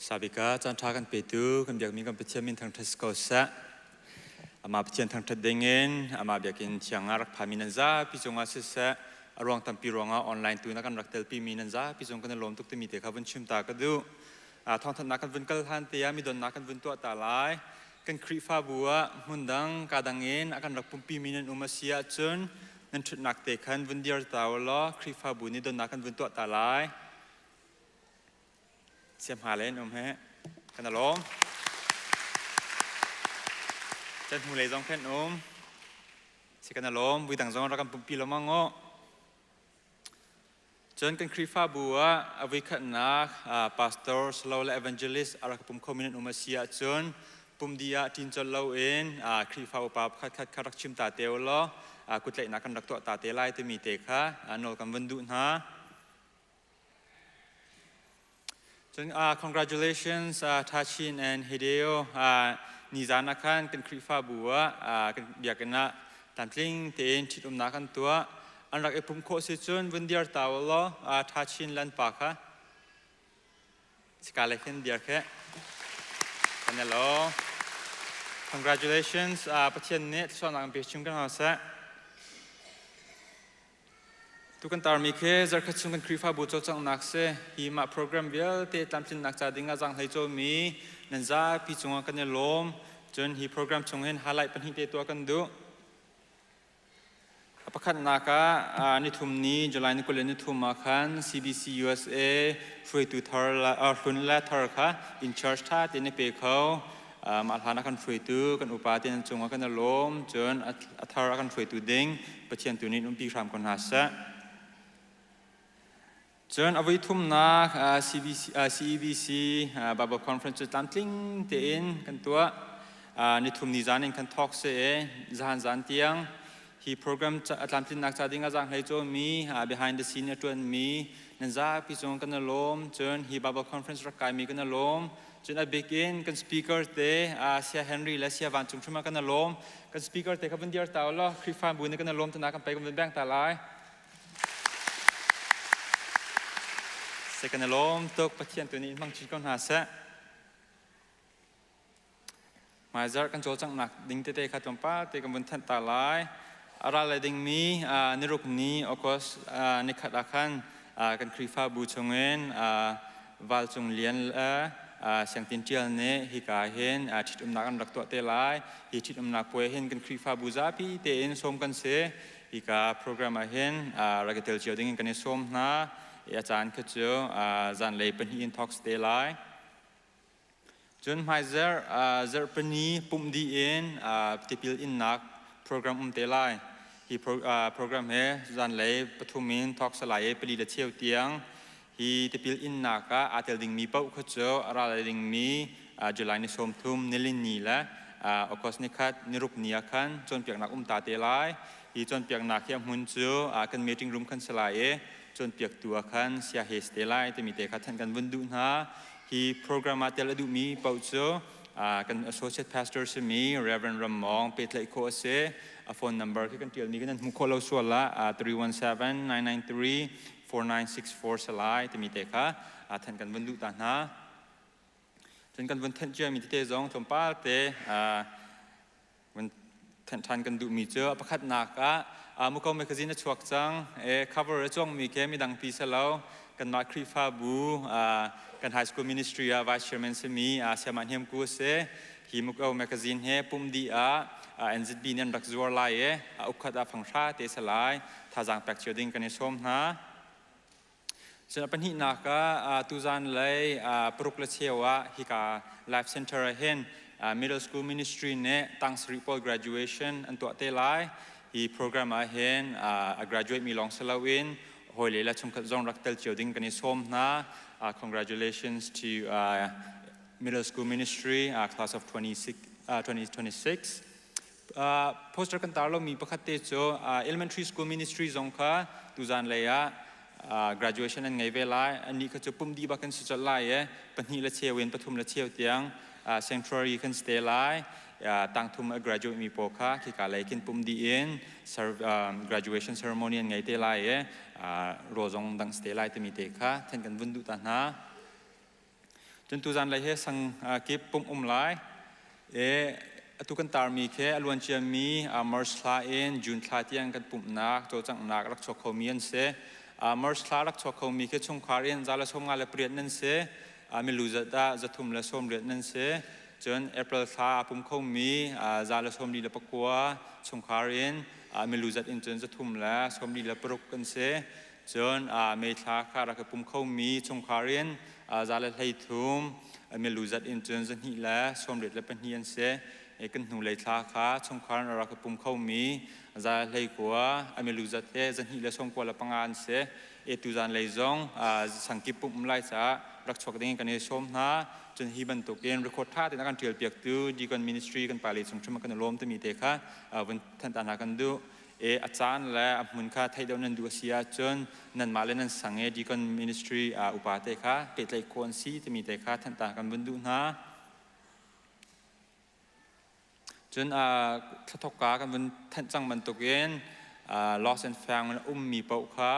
Sabika caan ṭha kan petu kan biakmi kan Pathian min thangṭhat si ko seh. Amah Pathian thangṭhat dingin amah biakinn thiang ah rak phami nan zapi cungah siseh, a ruang tampi ruangah online tu na kan rak telpimi nan zapi cung kan i lawm tuk timi te kha vun chim ta ka duh. Thawngthanhnak kan vun kal hlan te ah midonnak kan vun tuah ta lai. Kan Khrihfabu ah hmundang ka dang in a kan rak pumpimi nan um a si ahcun nan ṭhutnak te khan vun dir ta u law Khrihfabu nih donnak kan vun tuah ta lai. Siamha le an um he kan i lawm. Can hnulei zong khan um. Si kan i lawm. Vui dang zong rak kan pumpi lo mang aw. Cun kan Khrihfabu ah a voikhatnak pastor, silo le evangelist a rak pum khomi nan um a si ahcun pumdi ah ṭin colh loin Khrihfa upa pakhat khat kha rak chim ta te u law kutlaihnak kan rak tuah ta te lai timi te kha nawl kan vun duh hna. Cun congratulations Thachin and Hideo. Nizan ah khan kan Khrihfabu ah kan biakinn ah tlamtling tein ṭhitumnak kan tuah. An rak i pumh khawh si cun vun dir ta u law Thachin lan pa kha sika le khin dir khe. Kan hello. Congratulations. Pathian nih thluachuahnak in pe chim kan hau seh. Tu kan tarmi khi zarkhat chung kan Khrihfabu cawlcanghnak si. Hi mah program vialte tlamtlinnak ca ding ah zaanghlei cawmi nan zapi cungah kan i lawm. Cun hi program chung hin highlight pahnih te tuah kan duh. A pakhatnak ah nithum ni July ni 23 ah khan CBC USA hruaitu thar hlun le thar kha in charge tha tein a pe kho. Mah hlan a kan hruaitu kan upa te nan cungah kan i lawm. Cun a thar a kan hruaitu ding Pathian tu nih umpi hram ko hna seh. Cun a voi thumnak CBC, CEBC Bible Conference cu tlamtling tein kan tuah. Nithum ni zan in kan thawk se e zahan zan tiang hi program a tlamtlinnak ca ding a zaanghlei cawmi behind the scene a ṭuanmi nan zapi cung kan i lawm. Cun hi Bible Conference rak kaimi kan i lawm. Cun a bik in kan speaker te Sia Henry le Sia Van Cung hrim ah kan i lawm. Kan speaker te kha vun dir ta u law Khrihfabu nih kan i lawm tana kan pei kan vun beng ta lai. Se kan i lawm tuk. Pathian tu nih hmang chin ko hna seh. Hmaizarh kan cawlcanghnak ding tete kha tlawmpal te kan vun thanh ta lai. A ral lai dingmi niruk ni August nikhat ah khan kan Khrihfabu chungin Val Cung Lian le Siang Tin Ṭial nih hika hin ṭhitumnak an rak tuah te lai. Hi ṭhitumnak puai hin kan Khrihfabu zapi tein sawm kan si. Hika program ah hin rak i tel cio dingin kan i sawm hna. A caan kha cu zanlei 2 in thawk si te lai. Cun hmaizarh zarhpini pumh dih in tipil innak program um te lai. Hi program hi zanlei 3 in thawk salai i 4 le cheu tiang hi tipil innak ah aa tel dingmi paoh kha cu a ra lai dingmi July ni 30 nilin ni le August ni khat niruk ni ah khan cawnpiaknak um ta te lai. Hi cawnpiaknak hi a hmun cu kan meeting room khan si lai i cawnpiaktu ah khan sia he si te lai timi te kha thanh kan vun duh hna. Hi program ah tel a duhmi paoh cu kan associate pastor simi Reverend Ram Mawng pehtlaih khawh a si. A phone number khi kan ṭialmi kan nan hmuh khawh lo sual ah 317 993 4964 salai timi te kha thanh kan vun duh ta hna. Cun kan vun thanh ciami tete zong tlawmpal te vun thanh ṭhan kan duhmi cu a pakhatnak ah Muko magazine a chuak cang. Cover a cuangmi ke midang pi selo kanmah Khrihfabu kan high school ministry ah vice chairman simi Siamah Hniam Ku a si. Hi Muko magazine he pum dih ah NZB nih an rak zuar lai i a ukhat ah fanghra te salai thazaang pek cio ding kan i sawm hna. Cun a pahnihnak ah tuzan lei 6 le cheu ah hika Life Center ah hin Middle School Ministry nih tang sarih pawl graduation an tuah te lai. Hi program ah hin a graduate mi lawng si loin hawile le chungkhat zong rak tel cio ding kan i sawm hna. Congratulations to Middle School Ministry class of 26, 2026. Poster kan tar lomi pakhat te cu elementary school ministry zong kha tuzan lei ah graduation an ngei ve lai. Annih kha cu pum dih bak kan si colh lai i 2 le cheu in 3 le cheu tiang sanctuary kan si te lai. Tangthum a graduate mi pawl kha khika lei khin pum dih in graduation ceremony an ngei te lai i rawl zong dang si te lai timi te kha then kan vun duh ta hna. Cun tuzan lei he sang kip pumh um lai. E atu kan tarmi khi a luan ciami March thla in June thla tiang kan pumhnak cawlcanghnak rak chuak khomi an si. March thla rak chuak khomi khi chungkhar in 158 nan si. Milu zat ah 380 nan si. Cun April thla a pum khomi 149 chungkhar in milu zat in cun 346 kan si. Cun May thla kha rak i pum khomi chungkhar in 113, milu zat in cun 282 an si. Kan hnulei thla kha chungkhar in rak i pum khomi 119, a milu zat he 295 an si. E tuzan lei zong sangkip pumh um lai caah rak chuak ding in kan i sawm hna. Cun hi bantukin record ṭha tein a kan ṭial piaktu Deacon Ministry kan pale chung hrim kan i lawm timi te kha vun thanh ta hna kan duh. E a caan le a hmun kha theih deuh nan duh a si ahcun nanmah le nan sang i Deacon Ministry upa te kha pehtlaih khawh an si timi te kha thanh ta kan vun duh hna. Cun thlathawkka kan vun thanh cang bantukin Lost and Found in a ummi paoh kha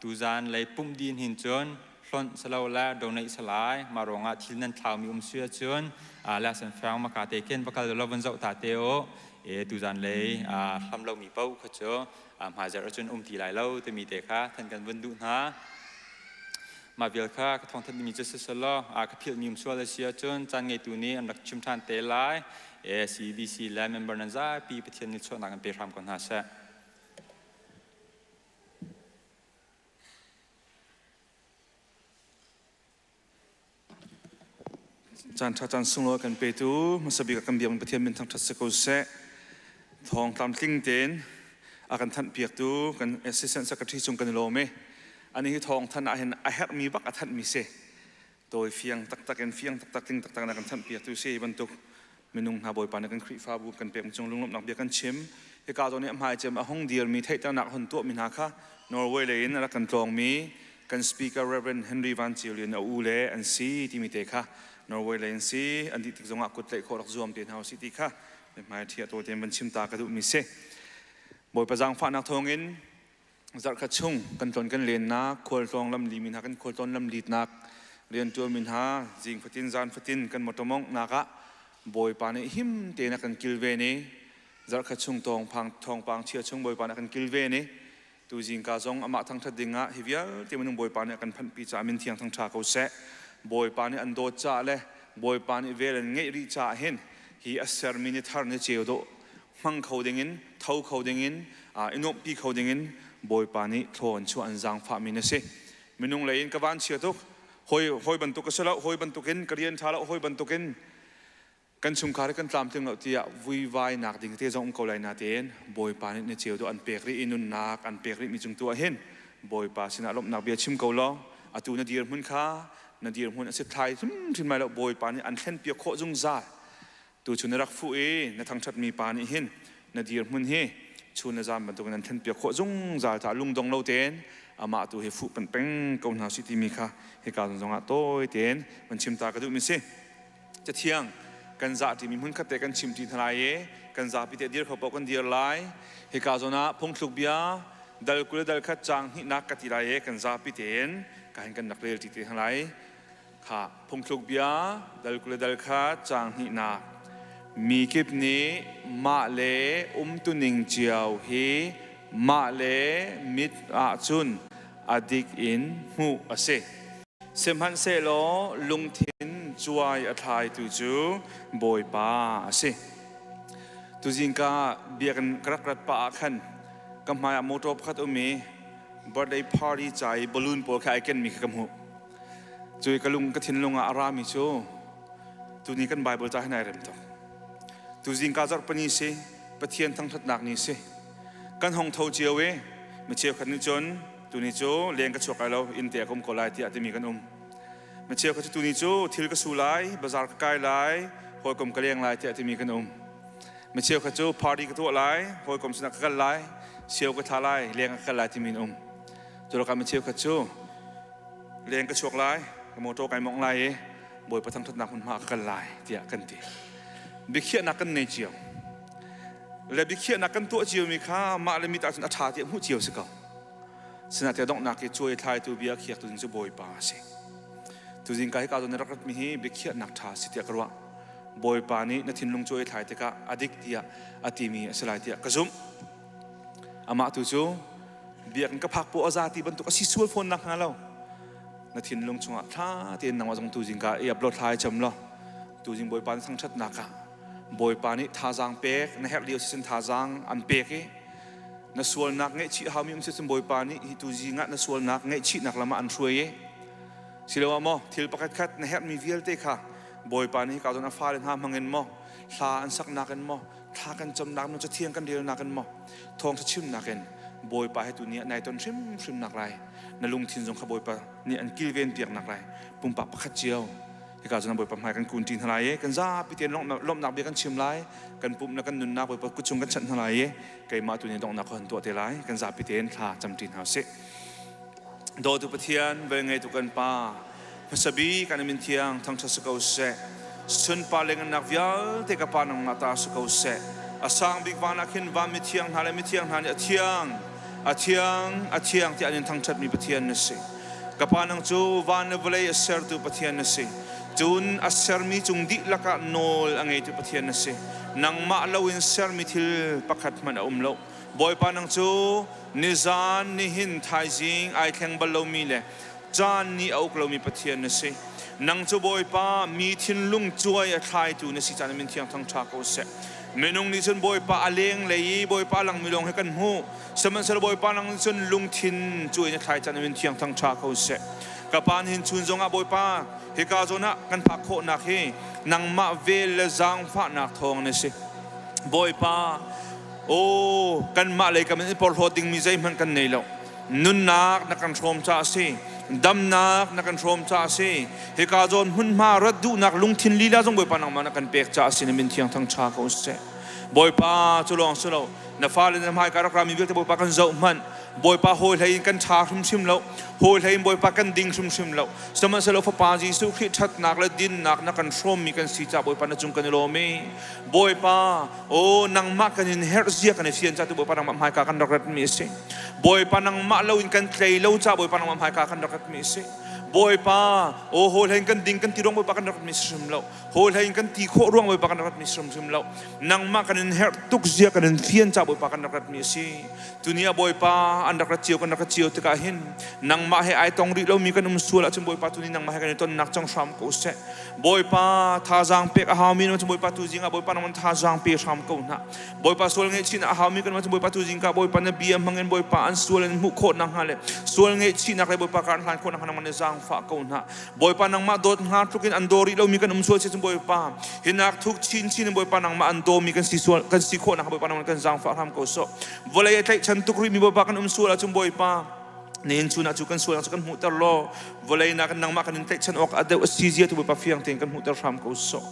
tuzan lei pumh din hin cun hlonh silole donate salai mah ruangah thil nan thlaumi um si ahcun Lost and Found maka te khin va kal law van zoh ta te u. E tuzan lei hlam lomi paoh kha cu hmaizarh ahcun um ti lai lo timi te kha than kan vun duh hna. Mah vial kha ka thawngthat dingmi cu siselaw ka philhmi um sual a si ahcun caan ngeitu nih an rak chim ṭhan te lai. CBC le member nan zapi Pathian nih chuahnak in pe hram ko hna seh. Caan ṭha caan sunglawi kan petu hmasa bik ah kan biakmi Pathian min thangṭhat si ko seh. Thawng tlamtling tein a kan thanh piaktu kan assistant secretary cung kan i lawm i ani hi thawng thanh ah hin a herhmi bak a thanhmi si. Tawi fiang taktak in fiang taktak tling taktak in a kan thanh piaktu si bantuk minung hna Bawipa nih kan Khrihfabu kan pek cung lunglawmhnak bia kan chim. Hika zawn i a hmai cem a hung dirmi theihternak hun tuahmi hna kha Norway lei in a rak kan tlawngmi kan speaker Reverend Henry Van Cio Lian a u le an si timi te kha Norway lei an si an dih tik zongah kut tlaih khawh rak zuam te hna usih ti kha hmai ṭhia tawi tein van chim ta ka duhmi si. Bawipa zaangfahnak thawngin zarhkhat chung kan tlawn kan lennak khualtlawng lamli mi hna kan khualtlawn lamlitnak rianṭuan mi hna zing fatin zan fatin kan motor monghnak ah Bawipa nih him tein a kan kilven i zarhkhat chung thawngpang thawngpang chia chung Bawipa nih a kan kilven i tu zingka zong amah thangṭhat ding ah hi vialte minung Bawipa nih a kan phanhpi caah min thiang thangṭha ko seh. Bawipa nih an dawt caah le Bawipa nih vel an ngeih rih caah hin hi a sermi ni thar ni ceu dawh hmang kho dingin tho kho dingin i nuamhpi kho dingin Bawipa nih thlaw an chuah an zaangfahmi na si. Minung lei in ka van chia tuk. Hawi hawi bantuk ka si lo, hawi bantukin ka rian ṭha lo, hawi bantukin kan chungkhar hi kan tlamtling lo tiah vuivai nak ding te zong um ko lai natein Bawipa nih na ceu dawh an pek rih i nunnak an pek rih mi cung tu ah hin Bawipa sinah lawmhnak bia chim ko law atu na dirhmun kha na dirhmun a si thlai hrimhrim lai lo. Bawipa nih an thlen piak khawh zungzal. Tu cu na rak fuh i na thangṭhatmi pa nih hin na dirhmun hi chun le zan bantukin an thlen piak khawh zungzal caah lungdong lo tein amah tu hi fuh panh peng ko hna usih timi kha hika zong ah tawi tein van chim ta ka duhmi si. Cathiang kan zah ṭimi hmunkhat te kan chim ṭi hna lai i kan zapi te dir kho paoh kan dir lai. Hika zawn ah phungthluk bia dal 20 le dal khat caang hnihnak ka ti lai i kan zapi tein ka hin kan rak rel ṭi te hna lai. Kha phungthluk bia dal 20 le dal khat caang hnihnak. Mi kip nih mah le umtuning cio hi mah le mit ahcun a dik in hmuh a si. Sihmanhsehlaw lungthin cuai a thlaitu cu Bawipa a si. Tuzingka biakinn ka rak rat pah ah khan ka hmai ah motor pakhat um i birthday party ca i balloon pawl kha ai kenmi kha ka hmuh. Cu i ka lung ka thinlung ah a rami cu tuni kan Bible ca hin ai rem tuk. Tuzingka zarhpini si, Pathian thangṭhatnak ni si. Kan hong tho cio i mi cheukhat nih cun tuni cu leng ka chuak lai lo, inn te ah ka um ko lai tiah timi kan um. Mi cheukhat cu tuni cu thil ka su lai, bazar ka kai lai, hawikom ka leng lai tiah timi kan um. Mi cheukhat cu party ka tuah lai, hawikom sinah ka kal lai, sio ka thla lai, leng ka kal lai timi an um. Cu lakah mi cheukhat cu leng ka chuak lai, ka motor kai mawngh lai i Bawipa thangṭhatnak hmunhma ah ka kal lai tiah kan ti. Biakhiahnak kan nei cio. Le biakhiahnak kan tuah ciomi kha mah le mit ahcun a ṭha tiah hmuh cio si ko. Sinain donghnak i cuai thlaitu bia khiaktu ding cu Bawipa a si. Tuzing ka hika zawn na rak ratmi hi biakhiahnak ṭha si tiah ka ruah. Bawipa nih na thinlung cu ei thlai tikah a dik tiah a timi a si lai tiah ka zumh. Amah tu cu biakinn ka phak poah a za ti bantuk a si sual fawn nak hnga lo. Na thinlung chungah thla tein nangmah zong tuzing ka i upload thla i cam law tuzing Bawipa na thangṭhatnak ah Bawipa nih thazaang pek na herh lio si cun thazaang an pek i na sualnak ngaihchih haumi um si cun Bawipa nih hi tuzing ah na sualnak ngaihchihnak lam ah an hruai i siloah maw thil pakhat khat na herhmi vialte kha Bawipa nih hika zawn a fale hna hmangin maw hla an saknak in maw thla kan camnak in maw cathiang kan relnak in maw thawngṭha chimnak in Bawipa he tu ni ah nai ton hrimhrim nak lai na lungthin zong kha Bawipa nih an kilven piak nak lai pumpak pakhat cio hika cun Bawipa hmai kan kun ṭi hna lai i kan zapi tein lawmhnak bia kan chim lai kan pumh le kan nunnak Bawipa kut chung kan chanh hna lai i keimah tu nih donghnak ka hun tuah te lai kan zapi tein thla cam ṭi hna usih dawtu Pathian velngeitu kan Pa hmasabi kan min thiang thangṭhat si ko seh sunpar le ngannak vialte ka Pa nangmah ta si ko seh a sang bik van ah khin van mithiang hna le mithiang hna nih a thiang a thiang a thiang tiah an in thangṭhatmi Pathian na si Ka Pa nang cu van le vawlei a sertu Pathian na si. Cun a sermi cung dihlak ah nawl a ngeitu Pathian na si. Nangmah loin sermi thil pakhat hmanh a um lo. Bawipa nang cu nizan, nihin, thaizing ai thleng bal lomi le caan nih a uk lomi Pathian na si. Nang cu Bawipa mi thinlung cuai a thlaitu na si caan min thiang thangṭha ko seh. Minung nih cun Bawipa a lenglei i Bawipa a langmi lawng hi kan hmuh. Sihmanhsehlaw Bawipa nang cun lungthin cu in a thlai caan in thiang thang ṭha ko seh. Ka pa nihin chun zongah Bawipa hika zawn ah kan phak khawhnak hi nangmah vel le zaangfahnak thawng na si. Bawipa, aw kanmah lei kam in porhlawt dingmi zeihmanh kan nei lo. Nunnak na kan hrawm caah a si. Damnak na kan hrawm caah a si. Hika zawn hmunhma rat duhnak lungthin lila zong Bawipa nangmah na kan pek caah a si na min thiang thang ṭha ko seh. Bawipa cu lawng si lo na fale na hmaika rak rami vialte Bawipa kan zoh hmanh Bawipa hawi hlei in kan ṭha hrimhrim lo hawi hlei in Bawipa kan ding hrimhrim lo sihmanhsehlaw Fapa Jesuh Khrih ṭhatnak le dinnak na kan hrawmmi kan si caah Bawipa na cung kan i lawm i Bawipa aw nangmah kan in herh zia kan i fian caah tu Bawipa nangmah hmaika kan rak ratmi a si Bawipa nangmah lo in kan tlei lo caah Bawipa nangmah hmaika kan rak ratmi a si Bawipa aw hawi hlei in kan ding kan ti ruang Bawipa kan rak ratmi si hrim lo hawi hlei in kan ti khawh ruang Bawipa kan rak ratmi hrimhrim lo nangmah kan in herh tuk zia kan in fian ca Bawipa kan rak ratmi a si tuni ah Bawipa an rak rat cio kan rak rat cio tikah hin nangmah he ai tong rih lomi kan um sual ahcun Bawipa tuni nangmah he kan i tonnak cang hram ko seh Bawipa thazaang pek a haumi na Bawipa tu zing ah Bawipa nangman thazaang pe hram ko hna Bawipa sual ngaihchihnak a haumi kan Bawipa tu zingka Bawipa na bia hmangin Bawipa an sual in hmuh khawh nakhnga le sual ngaihchihnak le Bawipa kar hlan khawh nakhnga nangman i zaangfah ko hna Bawipa nangmah dawt hnga tluk in an daw rih lomi kan um sual si cun Bawipa hinak thuk chinchin in Bawipa nangmah an dawmi kan si sual kan si khawh nak Bawipa nangmah kan zaangfah hram ko sawh vawlei a tlaihchan tuk rihmi Bawipa kan um sual ahcun Bawipa nihin chun ah cu kan sualnak cu kan hmuhter law vawlei nak nangmah kan in tlaihchan awk a deuh a si zia tu Bawipa fiang tein kan hmuhter hram ko sawh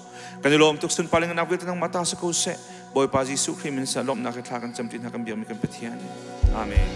kan i lawm tuk sunpar in nak vialte nangmah ta si ko seh Bawipa Jesuh Khrih min sa lawmhnak he thla kan cam ti hna kan biakmi kan Pathian. Amen.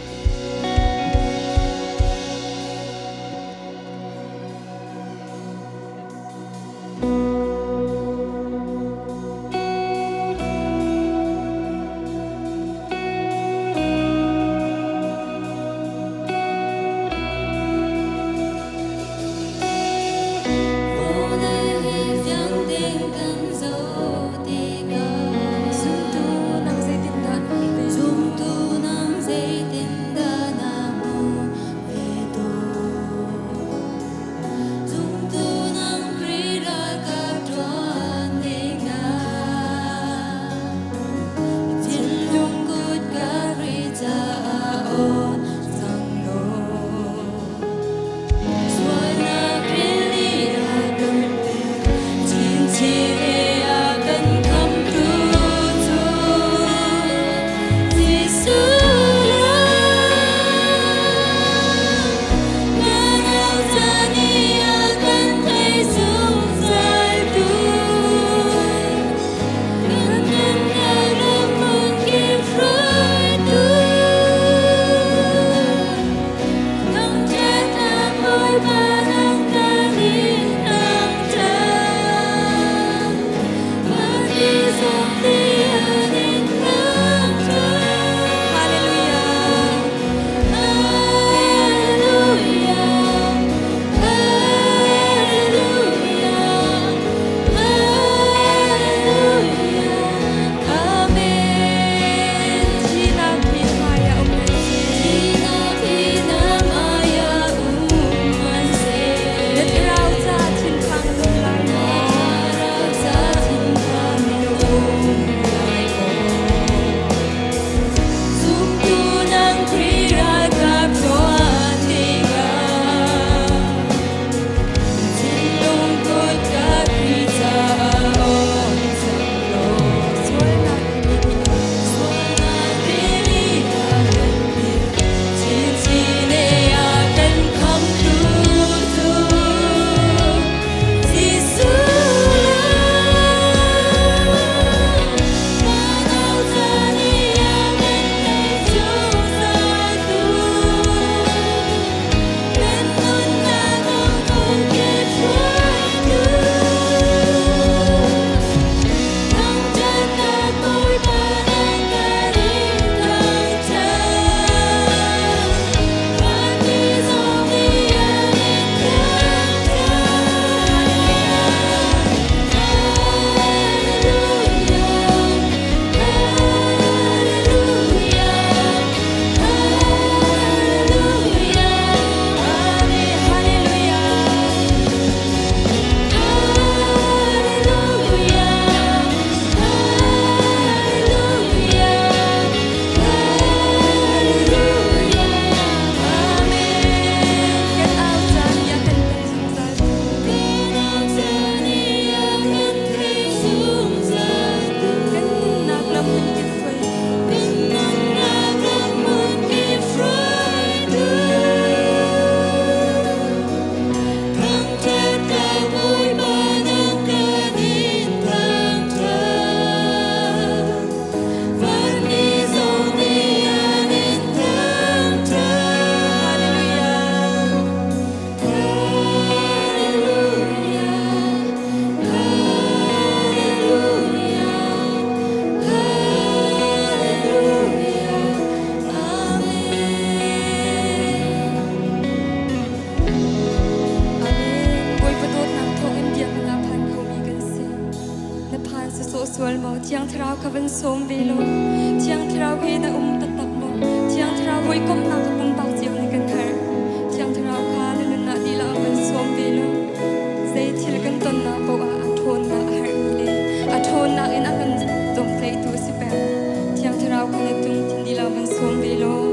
caan si sawh sual maw? Thiang Thlarau kha van sawm ve law, Thiang Thlarau he na um taktak maw? Thiang Thlarau hawikomhnak ka pumpak cio nih kan herh. Thiang Thlarau kha na nunnak dihlak ah van sawm ve law, zei thil kan tonnak paoh ah a ṭhawnnak a herhmi le a ṭhawnnak in a kan domhtlaihtu a si peng. Thiang Thlarau kha na tungthin dihlak van sawm ve law,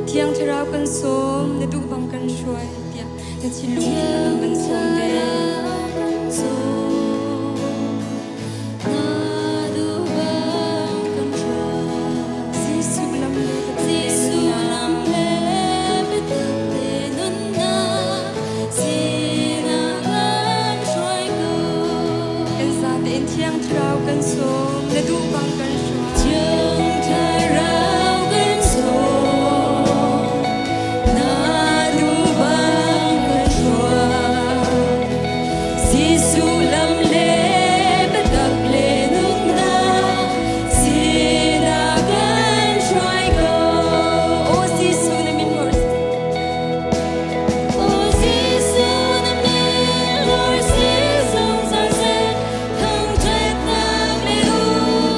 Thiang Thlarau kan sawm, na duh bang kan hruai tiah na thinlung dihlak in van sawm ve. Jesuh lam le biatak te nunnak, sinah kan hruai ko. Kan zatein Thiang Thlarau kan sawm, na duh bang kan hruai. Thiang Thlarau kan sawm, na duh bang kan hruai. Jesuh lam le biatak le nunnak sinah kan hruai ko. O Jesuh na min Lord. O Jesuh na min Lord si zungzal seh, thangṭhatnak le upatnak.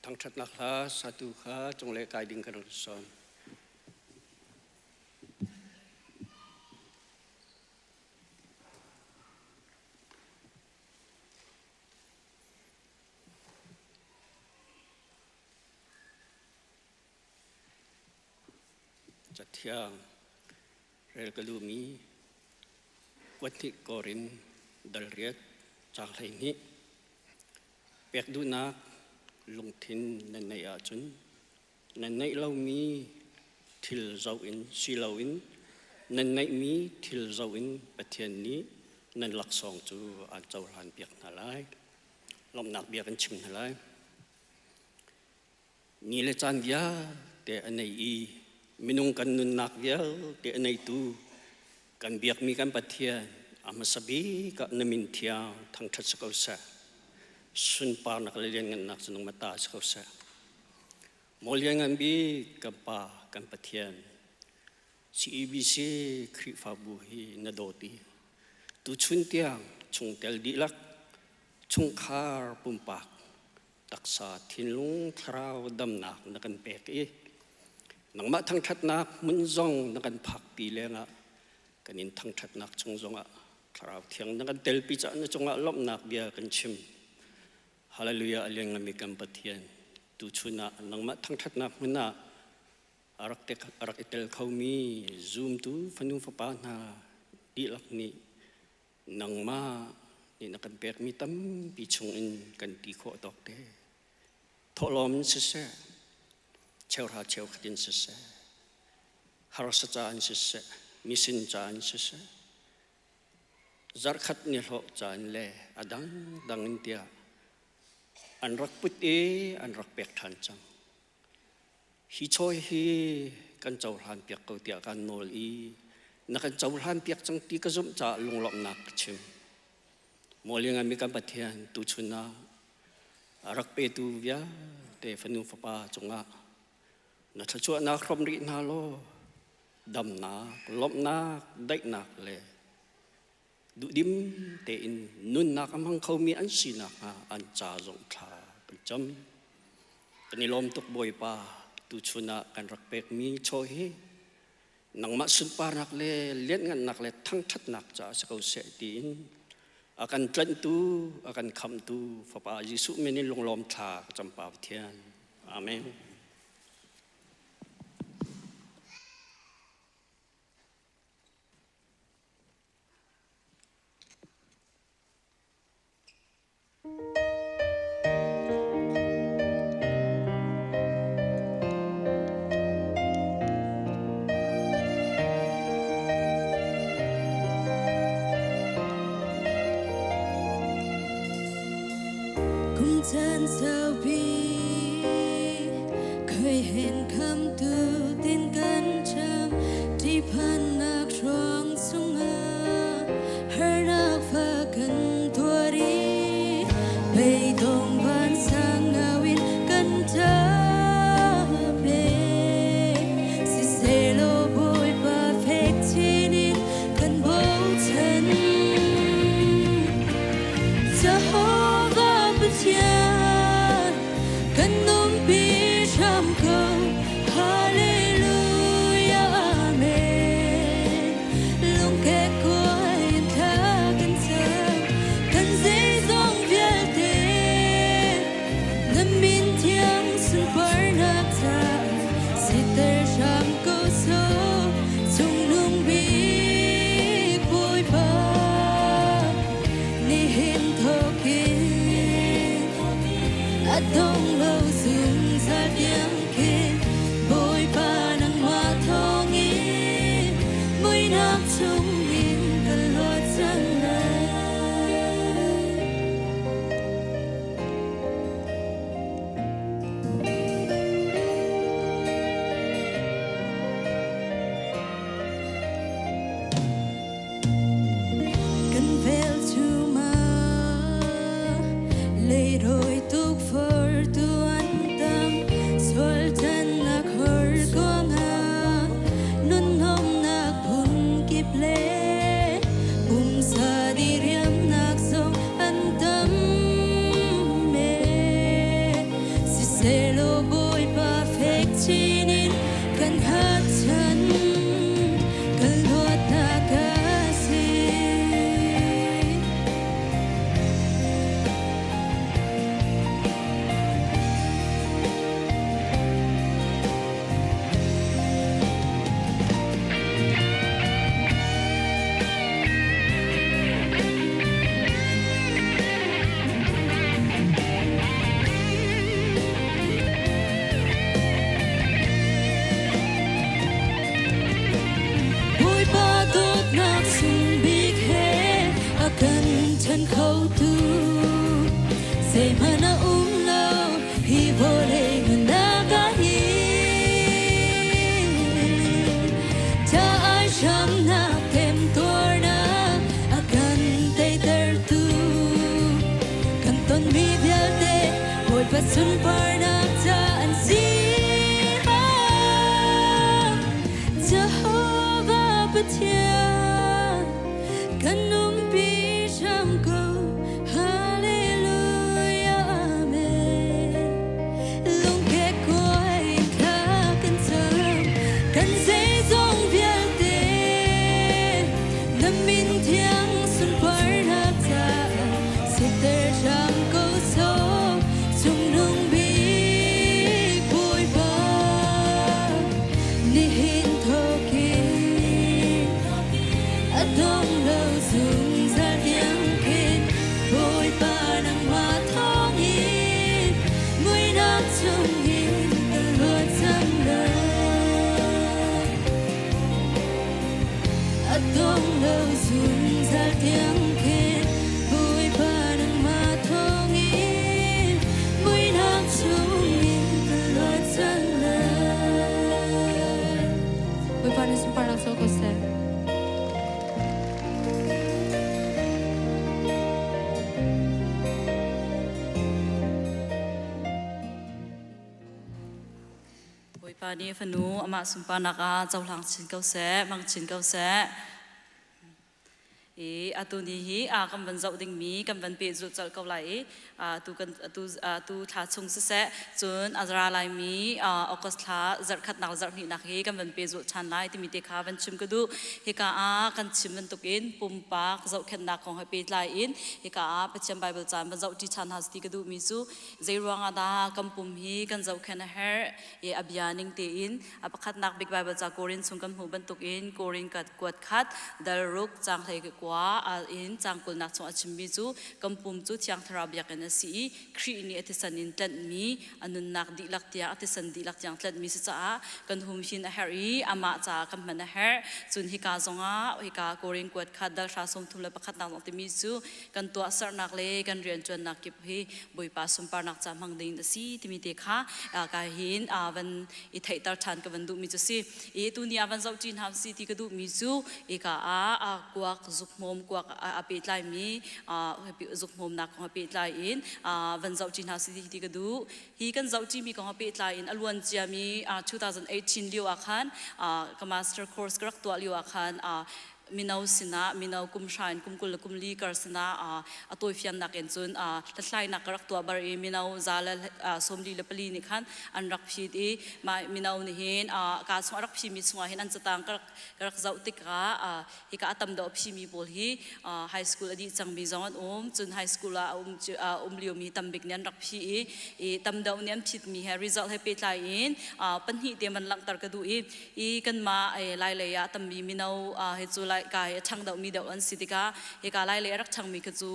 Thangṭhatnak hla satu kha cunglei kai ding kan rak sawm. Cathiang rel ka duhmi kuathnih Korin dal riat caang 12. Pek duhnak lungthin nan neih ahcun nan neih lomi thil zoh in si loin nan neihmi thil zoh in Pathian nih nan laksawng cu aan cohlanpiak hna lai. Lawmhnak bia kan chim hna lai. Ni le caan vialte a nei i minung kan nunnak vialte a neitu kan biakmi kan Pathian a hmasa bik ah na min thiang thangṭhat si ko seh. Sunparnak le lianngannak cu nangmah ta si ko seh. Maw lianngan bik kan Pa kan Pathian CEBC Khrihfabu hi na dawt i tuchun tiang chungtel dihlak chungkhar pumpak taksa thinlung thlarau damnak na kan pek i nangmah thangṭhatnak hmun zong na kan phakpi lengah kan in thangṭhatnak chung zongah thlarau thiang na kan telpi caah na cungah lawmhnak bia kan chim. Hallelujah. A lianngami kan Pathian, tuchun ah nangmah thangṭhatnak hmun ah a rak i tel khomi zumtu fanu fapa hna dihlak nih nangmah nih na kan pekmi tampi chungin kan ti khawh tawk te thawhlawm in siseh, cheuhra cheukhat in siseh, harsa ca in siseh, misin ca in siseh, zarhkhat ni hlawh ca in le a dangdang in tiah an rak put i an rak pek ṭhan cang. Hi chawi hi kan cohlan piak ko tiah kan nawl i na kan cohlan piak cang ti ka zumh caah lunglawmhnak ka chim. Maw mi kan Pathian, tuchun ah a rak petu vialte fanu fapa cungah na thluachuahnak hrawm rih hna law damnak, lawmhnak, daihnak le duhdim tein nunnak a hmang khomi an si nakhnga an ca zong thla kan cam. Kan i lawm tuk Bawipa, tuchun ah kan rak pekmi chaw hi nangmah sunparnak le lianhngannak le thangṭhatnak caah si ko seh tiin a kan tlanhtu, a kan khamhtu Fapa Jesuh min in lunglawm thla ka cam Pa Pathian. Amen. Kum caan saupi khoi hen kham tu tin kan cham ṭihphannak hruang chungah harnak fa kan tuar i beidong vansang ngau in kan ṭap le sisehlaw Bawipa fek chin in kan bochan. Jehovah Pathian kan umpi hram ko. Hallelujah, Amen. Lungkek kuai in thla kan cam, kan zeizong vialte na min thiang sunparnak caah siter hram ko sawh. Cungnung bik Bawipa, nihin thawkin a dong lo zungzal tiang. khan khotu zeihmanh a um lo hi vawlei nunnak ah hin. Ca ai hramnak temtuarnak a kan teitertu kan tonmi vialte Bawipa sunparnak ca an si. Jehovah Pathian kan umpi hram ko. Hallelujah Amen. Lungkek kuai thla kan cam kan zeizong vialte na min thiang sunparnak caah siter hram ko sawh cungnung bik Bawipa. Nihin thawkin a dong lo zungzal tiang khin Bawipa nangmah thawngin muihnak chungin ka luat cang lai. A dong lo zungzal tiang khin Bawipa nangmah thawngin muihnak chungin ka luat cang lai. Bawipa nih sunparnak co ko seh. Bawipa nih fanu amah sunparnak ah cohlang chin ko seh, hmang chin ko seh. I atu ni hi a kan van zoh dingmi kan van pehzulh colh ko lai i atu kan atu atu thla chung siseh cun a ra laimi August thla zarhkhatnak le zarhhnihnak hi kan van pehzulh ṭhan lai timi te kha van chim ka duh. Hika ah kan chim bantukin pumpak zohkhenhnak kong he pehtlai in hika ah Pathian Bible caan van zoh ṭi ṭhan hna ti ka duhmi cu zeiruang ah dah kan pum hi kan zohkhenh a herh i a bia ning tein a pakhatnak bik Bible ca Korin chung kan hmuh bantukin Korin kuat khat dal ruk caang hlei kua in caang kulnak chung a chimmi cu kan pum cu Thiang Thlarau biakinn a si i Khrih nih a thisen in tlanhmi a nunnak dihlak tiang a thisen dihlak tiang tlanhmi si caah kan humhin a herh i amah caah kan hman a herh. Cun hika zongah hika Korin kuat khat dal hra 31 nak zong timi cu kan tuahsernak le kan rianṭuannak kip hi Bawipa sunparnak ca hmang ding a si timi te kha ka hin van i theihter ṭhan ka van duhmi cu si. I tuni ah van zoh ṭi hna si ti ka duhmi cu ika ah kuak zukhmawm kuak a pehtlaimi zukhmawmnak kong a pehtlai in van zoh ṭi hna si ti ka duh. Hi kan zoh ṭimi kong a pehtlai in a luan ciami 2018 lio ah khan ka master course ka rak tuah lio ah khan mino sinah mino kum hra in kum 20 le kum li kar sinah a tawifiannak in cun hlathlainak ka rak tuah bar i mino za le 44 nih khan an rak phit i mah mino nih hin ka chung a rak phimi chungah hin an catang ka rak zoh tikah hika a tam deuh a phimi pawl hi high school a dih cangmi zong an um, cun high school ah a um liomi tambik nih an rak phi i tam deuh nih an phitmi he result he pehtlai in pahnih te man langhter ka duh i i kanmah Lailei ah tammi mino hi cu lai ka hi a ṭhang deuhmi deuh an si tikah hika Lailei a rak ṭhangmi kha cu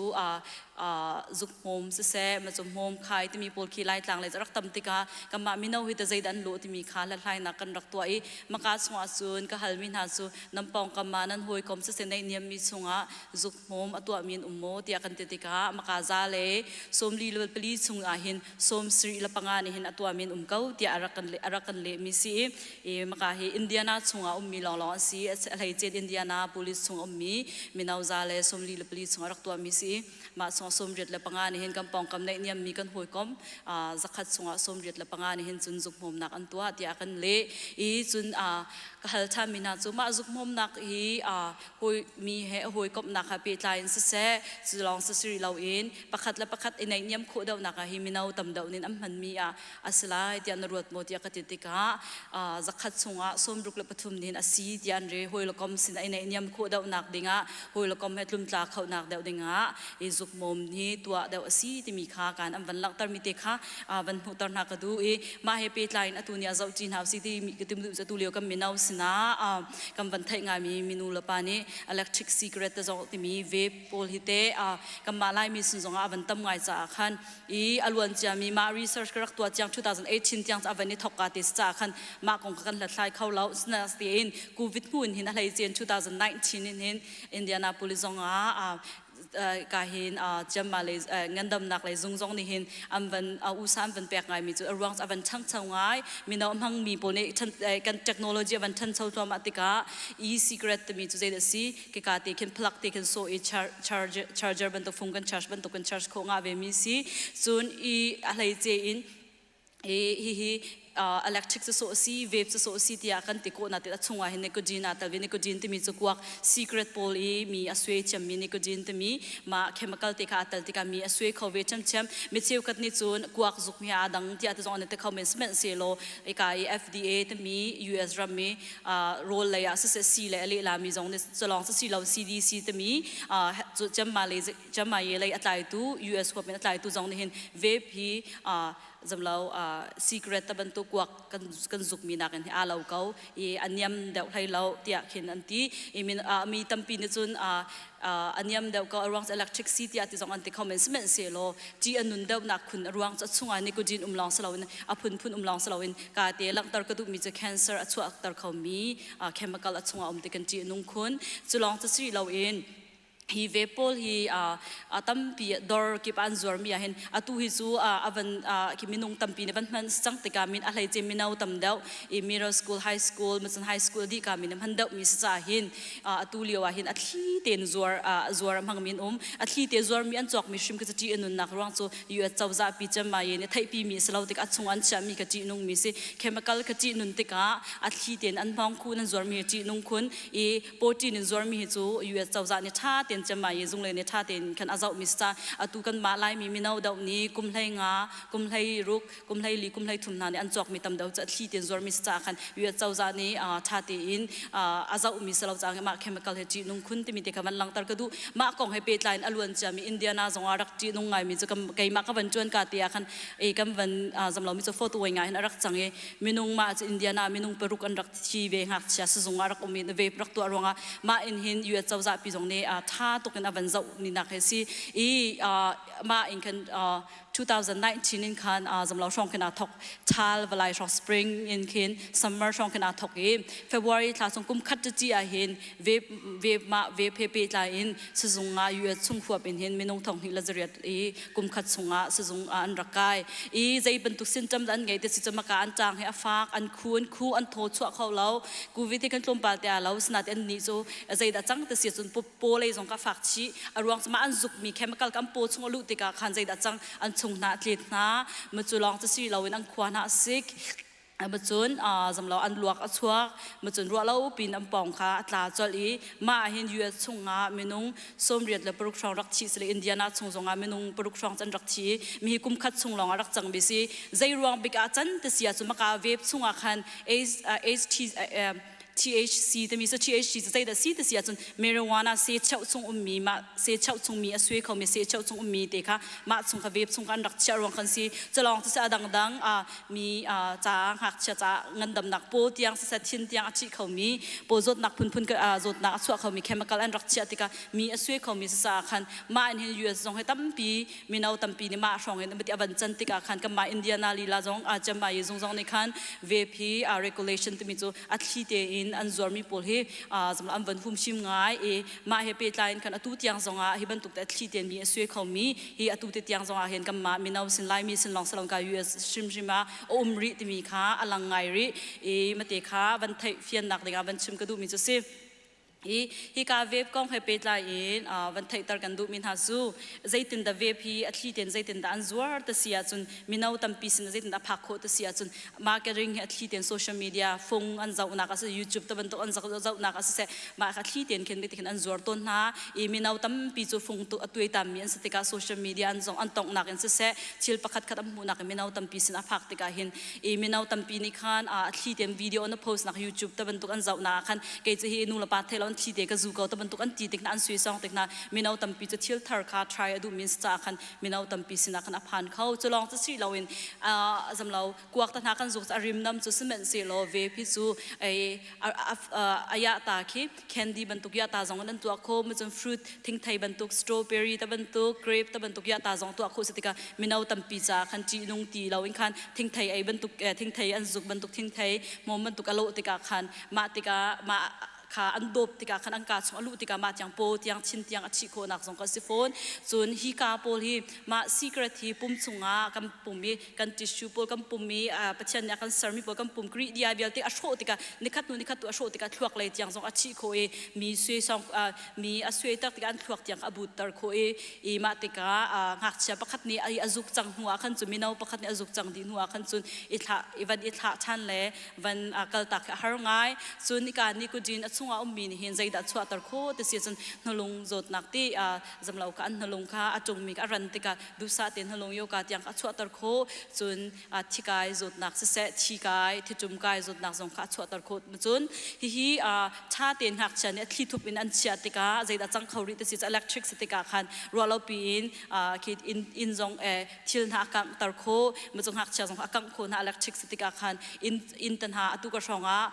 zukhmawm siseh macu hmawm khai timi pawl khi Laitlang lei cu a rak tam tikah kanmah mino hi ta zeidah an lawh timi kha hlathlainak kan rak tuah i maka chungah cun ka halmi hna cu nan pawngkam ah nan hawikom siseh naihniammi chungah zukhmawm a tuahmi an um maw tiah kan ti tikah maka za le 44 chung ah hin 75 nih hin a tuahmi an um ko tiah a rak kan lehmi si i maka hi Indiana chungah ummi lawnglawng an si. A hleicen Indiana police chung ummi mino za le 44 chung a rak tuahmi si. Mah chung 85 nih hin kan pawngkam naihniammi kan hawikom 100 chungah 85 nih hin cun zukhmawmnak an tuah tiah kan leh i cun ka hal ṭhanmi hna cu mah zukhmawmnak hi hawi mi he hawikomhnak ha pehtlai in siseh cu lawng si siri loin pakhat le pakhat i naihniam khawh deuhnak ah hi mino tam deuh nin an hmanmi ah a si lai tiah na ruat maw tiah ka ti tikah 100 chungah 63 nin a si tiah an re. Hawi le kom sin i naihniam khawh deuhnak dingah hawi le kom he tlumtla khonak deuh dingah i zukmawm hi tuah deuh a si timi kha kan an van langhter mi te kha van hmuhter hna ka duh i mah he pehtlai in atu ni a zoh ci hna si ti mi ka tim duh tu lio kan mino sinah kan van theih ngaimi minu le pa nih electric cigarette te zong timi vape pawl hi te kanmah Laimi sin zongah a van tam ngai caah khan i a luan ciami mah research ka rak tuah tiang 2018 tiang a van i thok ka te caah khan mah kong kan hlathlai kho lo. Sinain COVID hnu in hin a hleicen 2019 in hin Indianapolis zongah. Ka hin ciamma lei ngandamnak lei zung zong nih hin an van usa an van pek ngaimi cu a ruang a van ṭhangcho ngai. Mino hmangmi pawl nih kan technology a van ṭhancho thluahmah tikah e-cigarette timi cu zeidah a si kika te khin plug te khin sawh i charger bantuk phung kan charge bantuk kan charge khawh ngah ve mi si. Cun i a hleice in hihi electric cu sawh si, vape cu sawh si tiah kan ti kawh na ti a chungah hin nicotine aa tel ve. Nicotine timi cu kuak cigarette pawl i mi a suai ciammi nicotine timi mah chemical te kha aa tel tikah mi a suai kho ve ṭhiamṭhiam. Mi cheukhat nih cun kuak zuk mi aa dang tiah ti zong an ti kho men. Sihmanhsehlaw ika i FDA timi US ram i rawl lei ah siseh sii le a lehlami zong nih culawng si lo CDC timi ciamma ye lei a tlaitu US huap in a tlaitu zong nih hin vape hi zamlo cigarette ta bantuk kuak kan kan zukmi nakin hi aa lo ko i a niam deuh hlei lo tiah khin an ti. I min mi tampi nih cun a niam deuh ko a ruang cu electric si tiah ti zong an ti kho men. Sihmanhsehlaw ṭih a nun deuhnak khun a ruang cu a chungah nicotine um lawng si loin a phunphun um lawng si loin ka te langhter ka duhmi cu cancer a chuahter khomi chemical a chungah um ti kan ṭih a nung khun. Cu lawng cu si loin hi ve pawl hi a tampi dor kip an zuarmi ah hin atu hi cu a van khi minung tampi nih van hman cang tikah min a hleice mino tam deuh i middle school, high school, macun high school dih ka min hman deuh mi si ca hin atu lio ah hin a thli tein zuar zuar a hmang min um. A thli te zuar mi an cawk mi hrim khi cu ṭih a nunnak ruang cu US cozah pi cem ma ye nih theihpi mi si lo tik a chung an chiah mi kha ṭih nung mi si. Chemical kha ṭih nun tikah a thli tein an hmang khun an zuar mi ṭih nung khun i pawṭin in zuarmi hi cu US cozah nih ṭha tein cemai i zunglei nih ṭha tein khan a zohmi si ca atu kan mah Laimi mino deuh nih kum 15, kum 16, kum 14, kum 33 hna nih an cawkmi tam deuh cu a thli tein zuarmi si caah khan US cozah nih ṭha tein a zohmi si lo caah mah chemical he ṭihnung khun timi te kha van langhter ka duh. Mah kong he pehtlai in a luan ciami Indiana zong ah rak ṭihnung ngaimi cu keimah ka van ṭuan ka te ah khan e kan van zamlomi cu photo ngai hin a rak cang i minung mah cu Indiana minung paruk an rak thi ve. Ngakchia sizung ah rak um i vape rak tuah ruangah mah in hin US cozah pi zong nih tha tuk in a van zoh ni nak he si i mah in khan 2019 in khan zamlo hrawng khin aa thok. Thal valai hrawng, spring in khin summer hrawng khin aa thok i February thla chung kum khat ci ah hin vape vape mah vape he pehtlai in sizung ah US chung huap in hin minung 2100 i kum khat chungah sizung ah an rak kai i zei bantuk symptom an ngei te si cu maka an tang hi a fak, an khu, an khu, an thaw chuah kho lo. Covid hi kan tlawmpal te a lo sinain an nih cu zeidah cang te si cun paw lei zong ka fak chih. A ruang cu mah an zuk mi chemical kan paw chung a luh tikah khan zeidah cang an chung hna tlet hna ma cu lawng cu si loin an khua hna a sik macun zamlo an luak a chuak macun ruah lo pin an pawng kha a tla colh i mah ah hin US chungah minung 86 hrawng rak thi sile Indiana chung zongah minung paruk hrawng can rak thi. Mi hi kum khat chung lawng ah rak cang mi si. Zei ruang bik ah can te sia cu maka vape chungah khan HT THC timi cu THC cu zeidah si ti si ahcun marijuana se cheuh chung ummi, mah se cheuh chung mi a sui khomi se cheuh chung ummi te kha mah chung kha vape chung kha an rak chiah ruang kan si. Culawng cu a dangdang mi ca ngakchia ca ngandamnak paw tiang siseh thin tiang a thih khomi paw zawtnak phunphun zawtnak a chuah khomi chemical an rak chiah tikah mi a sui khomi si caah khan mah in hin US zong hi tampi mino tampi nih mah hrawng in a van can tikah khan kanmah Indiana lila zong cem ai zung zong nih khan vape hi regulation timi cu a thli tein an zuarmi pawl hi an van humhim ngai i mah he pehtlai in khan atu tiang zongah hi bantuk te a thli tein mi a sui khomi hi atu te tiang zongah hin kanmah mino sin Laimi sin lawng salong ka US hrimhrim ah a um rih timi kha a lang ngai rih i mate kha van theih fiannak dingah van chim ka duhmi cu si. Hi hika vape kong he pehtlai in van theihter kan duhmi hna cu zeitindah vape hi a thli tein zeitindah an zuar te si ahcun mino tampi sin zeitindah phak khawh te si ahcun marketing hi a thli tein social media fung an zohnak a si, YouTube te bantuk an zohnak a siseh mah kha thli tein khin khin an zuar tawn hna i mino tampi cu fung tu a tuaitam mi an si tikah social media an zong an tonghnak in siseh thil pakhat khat an hmuhnak in mino tampi sin a phak tikah hin i mino tampi nih khan a thli tein video an post nak YouTube te bantuk an zohnak ah khan kei cu hi nu le pa thei lo an thi te ka zu ko te bantuk an ti tik na an sui song tik na mino tampi cu thil thar kha try a duh min ca khan mino tampi sinah khan a phan kho. Cu lawng cu si loin zam lo kuak ta hna kan zuk a rim nam cu cement se lo vape hi cu aya ta khi candy bantuk ya ta zong an tuah kho mu cun fruit thingthei bantuk strawberry ta bantuk grape ta bantuk ya ta zong tuah kho si tikah mino tampi ca khan ṭih nung ti lo in khan thingthei ei bantuk thingthei an zuk bantuk thingthei mom bantuk a lawh tikah khan mah tikah mah. kha an dawp tikah khan an kaa chung a luh tikah mah tiang paw tiang chin tiang a chih khawhnak zong kan si fawn. Cun hi ka pawl hi mah secret hi pum chungah kan pum i kan tissue pawl kan pum i Pathian nih a kan sermi pawl kan pum Kri dia vialte a hrawh tikah nikhat hnu nikhat tu a hrawh tikah thluak lei tiang zong a chih khawh i mi sui song mi a suai ter tikah an thluak tiang a but ter khawh i i mah tikah ngakchia pakhat nih a zuk cang hnu ah khan cun mino pakhat nih a zuk cang dih hnu ah khan cun i thlah i van i thlah ṭhan le van kaltak hi a har ngai. Cun nika nicotine a chungah ummi nih hin zeidah chuahter khawh ti si cun hnulung zawtnak ti zamlo kha an hnulung kha a ṭungmi kha a ran tikah duhsah tein hnulung yoga tiang kha a chuahter khawh. Cun thikai zawtnak siseh thi kai thiṭum kai zawtnak zong kha a chuahter khawh. Cun hihi ṭha tein ngakchia nih a thli thup in an chiah tikah zeidah cang kho rih ti si cu electric si tikah khan ruah lo piin khi inn zong thil hna a kanghter khawh. Macung ngakchia zong a kangh khawh hna electric si tikah khan inn inn tan hna atu ka hrawng ah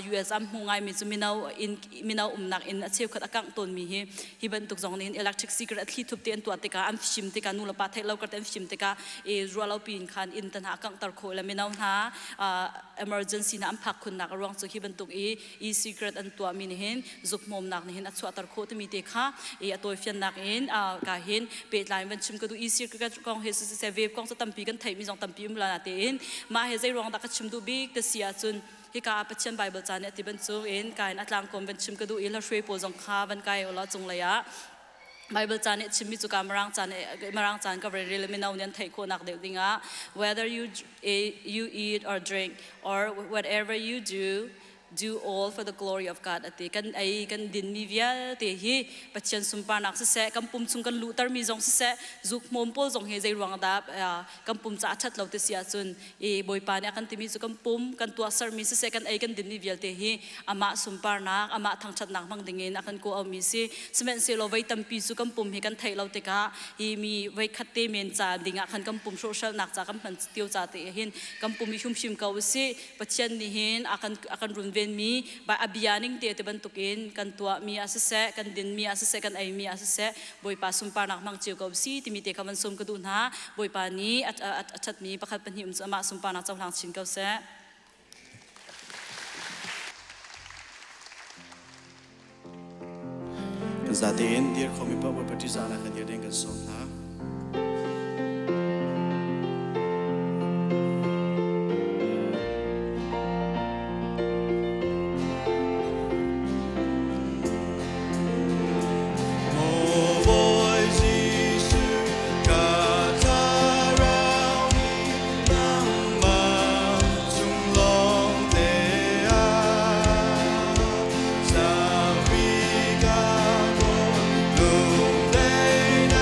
US am hmu ngaimi cu mino inn mino umnak inn a cheukhat a kangh tawnmi hi hi bantuk zong nih electric cigarette a thli thup te an tuah tikah an fim tikah nu le pa theih lo kar te an fim tikah i ruah lo piin khan inn tan hna a kanghter khawh le mino hna emergency hna an phak khunnak a ruang cu hi bantuk i e-cigarette an tuahmi nih hin zukhmawmnak nih hin a chuahter khawh timi te kha i a tawifiannak in ka hin pehtlai van chim ka duh. E-cigarette kong he siseh vape kong cu tampi kan theihmi zong tampi um la tein mah he zei ruang dah ka chim duh bik te si ahcun hika Pathian Bible ca nih a ti bantuk in ka in a tlangkawm van chim ka duh i hla hruai pawl zong kha van kai ulaw cunglei ah Bible ca nih chimmi cu ka Mirang ca nih Mirang caan ka van rel mino nih an theih khawhnak deuh dingah whether you you eat or drink or whatever you do do all for the glory of God ati. Kan ei kan din mi vialte hi Pathian sunparnak siseh kan pum chung kan luhter mi zong siseh zuk hmawm pawl zong hi zei ruang dah kan pum ca a ṭhat lo ti si ahcun i Bawipa nih a kan timi cu kan pum kan tuahsermi siseh kan ei kan din mi vialte hi amah sunparnak amah thangṭhatnak hmang dingin a kan kawh mi si. Sihmanhsehlaw voi tampi cu kan pum hi kan theih lo tikah hi mi voi khat te men ca dingah khan kan pum hrawhhralnak ca kan hman tio ca te hin kan pum i humhim ko usih. Pathian nih hin a kan a kan runvenmi a bia ning te te bantukin kan tuahmi ah siseh kan dinmi ah siseh kan eimi ah siseh Bawipa sunparnak hmang cio ko si timi te kha van sum ka duh hna. Bawipa nih a ṭhatmi pakhat pahnih um cu amah sunparnak cohlang chin ko seh. Kan zatein dir khomi paoh Bawipa ṭihzahnak he dir ding kan sawm hna. Maw Bawi Jesuh ka thlarau nih nangmah cung lawng te ah zapi ka lungdaihnak.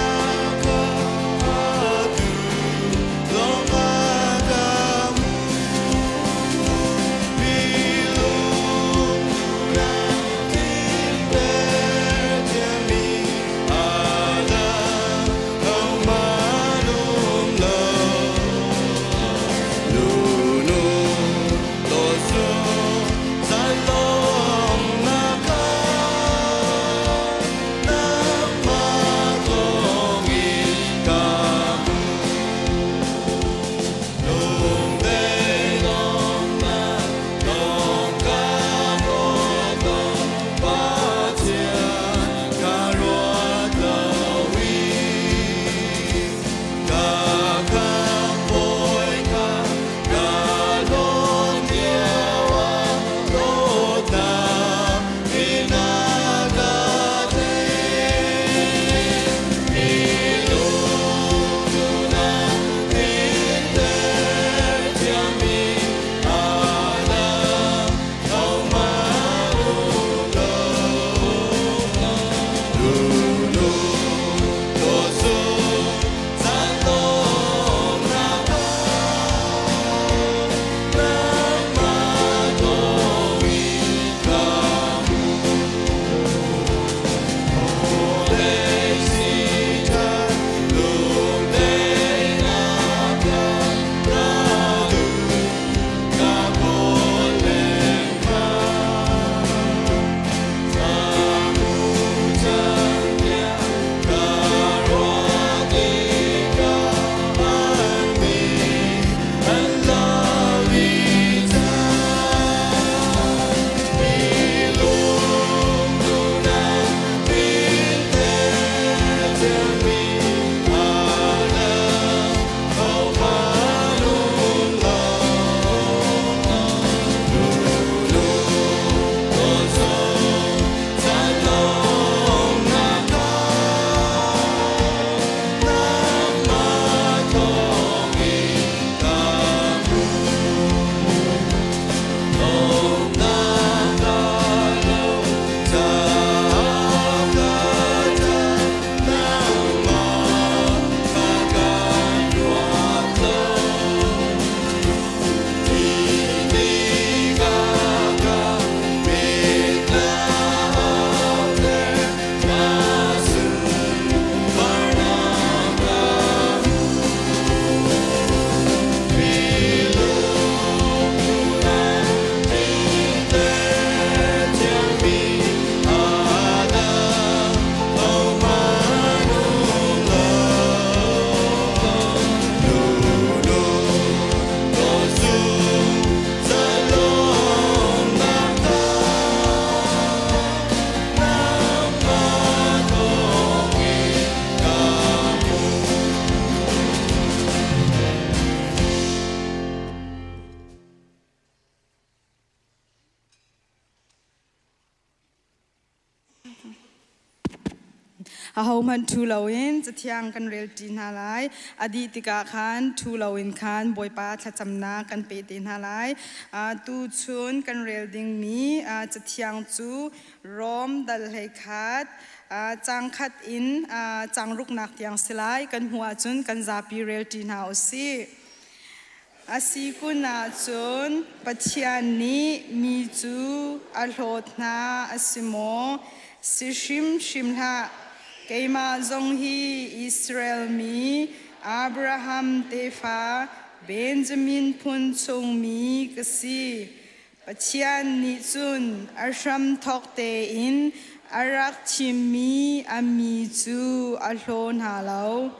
Ahohmanh ṭhu loin Cathiang kan relṭi hna lai. A dih tikah khan ṭhu loin khan Bawipa thlacamnak kan pe te hna lai. Tuchun kan rel dingmi Cathiang cu Rom dal 11 caang khat in caang ruknak tiang si lai. Kan hmuh ahcun kan zapi relṭi hna u sih. A si kun ahcun Pathian nih mi cu a hlawt hna a si maw? Si hrimhrim hlah. Keimah zong hi Israel mi, Abraham tefa, Benjamin phun chungmi ka si. Pathian nih cun a hramthawk tein a rak thimmi a mi cu a hlaw hna lo.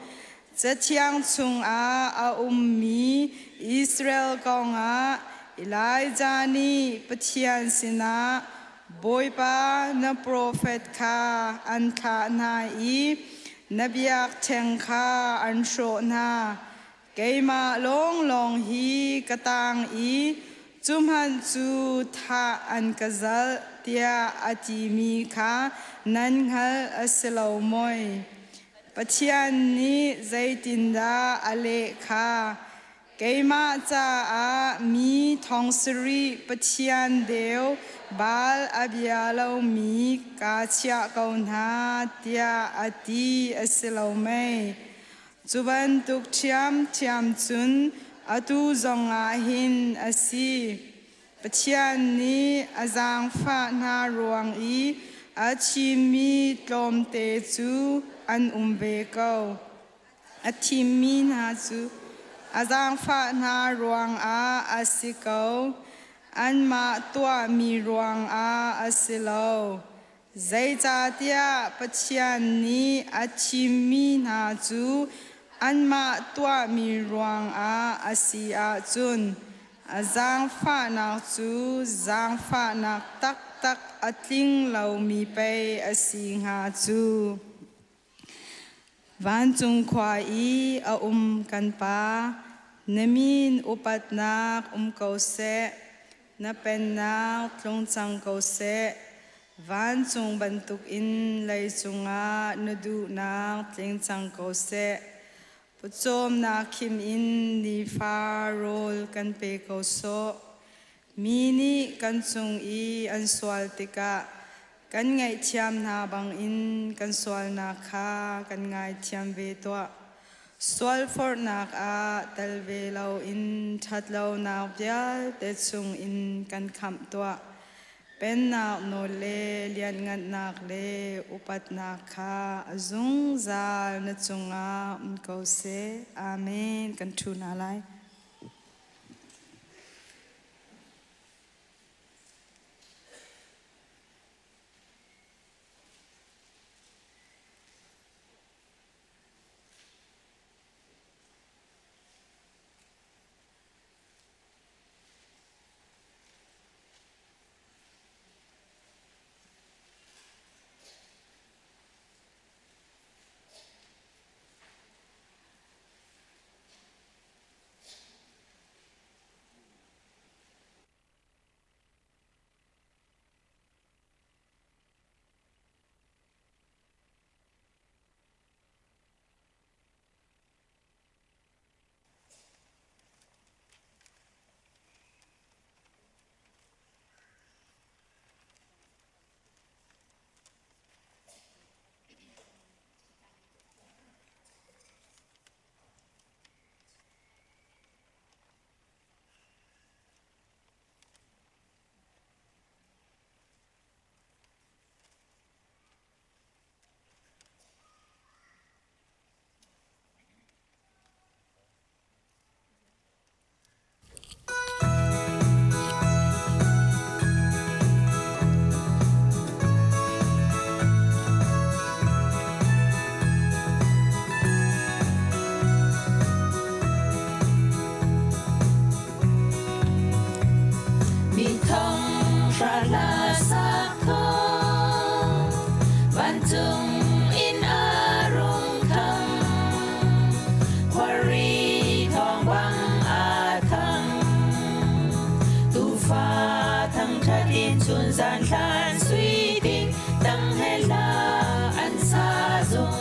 Cathiang chungah a ummi Israel kongah Elijah nih Pathian sinah Bawipa na profet kha an thlah hna i na biakṭheng kha an hrawh hna. Keimah lawnglawng hi ka tang i cu hmanh cu thah an ka zalh tiah a timi kha nan hngalh a si lo moi? Pathian nih zeitindah a leh kha keimah caah mi thong sarih Pathian deu Baal a bia lomi kaa chiah ko hna tiah a ti a si lo mei? Cu bantuk ṭhiamṭhiam cun atu zongah hin a si. Pathian nih a zaangfah hna ruang i a thimmi tlawmte cu an um ve ko. A thimmi hna cu a zaangfah hna ruangah a si ko, anmah tuahmi ruangah a si lo. Zeicahtiah Pathian nih a thimmi hna cu anmah tuahmi ruangah a si ahcun a zaangfahnak cu zaangfahnak taktak a tling lomi pei a si hnga cu. Vancung khua i a um kan Pa, na min upatnak um ko seh. Na pennak tlung cang ko seh. Vancung bantukin leicung ah na duhnak tling cang ko seh. Pawcawmnak khim in nifa rawl kan pe ko sawh. Mi nih kan cung i an sual tikah kan ngaihthiam hna bangin kan sualnak kha kan ngaithiam ve tuah. Sualforhnak ah tel ve loin ṭhatlonak vialte chungin kan khamh tuah. Pennak nawl le lianhngannak le upatnak kha a zungzal na cungah um ko seh. Amen. Kan ṭhu hna lai. Mi thong hra hla sak thawng vancung in a rung thang khuari thawng bang a thang tufa thangṭhat in chun zan thlan sui ding tang he hla an sa zung.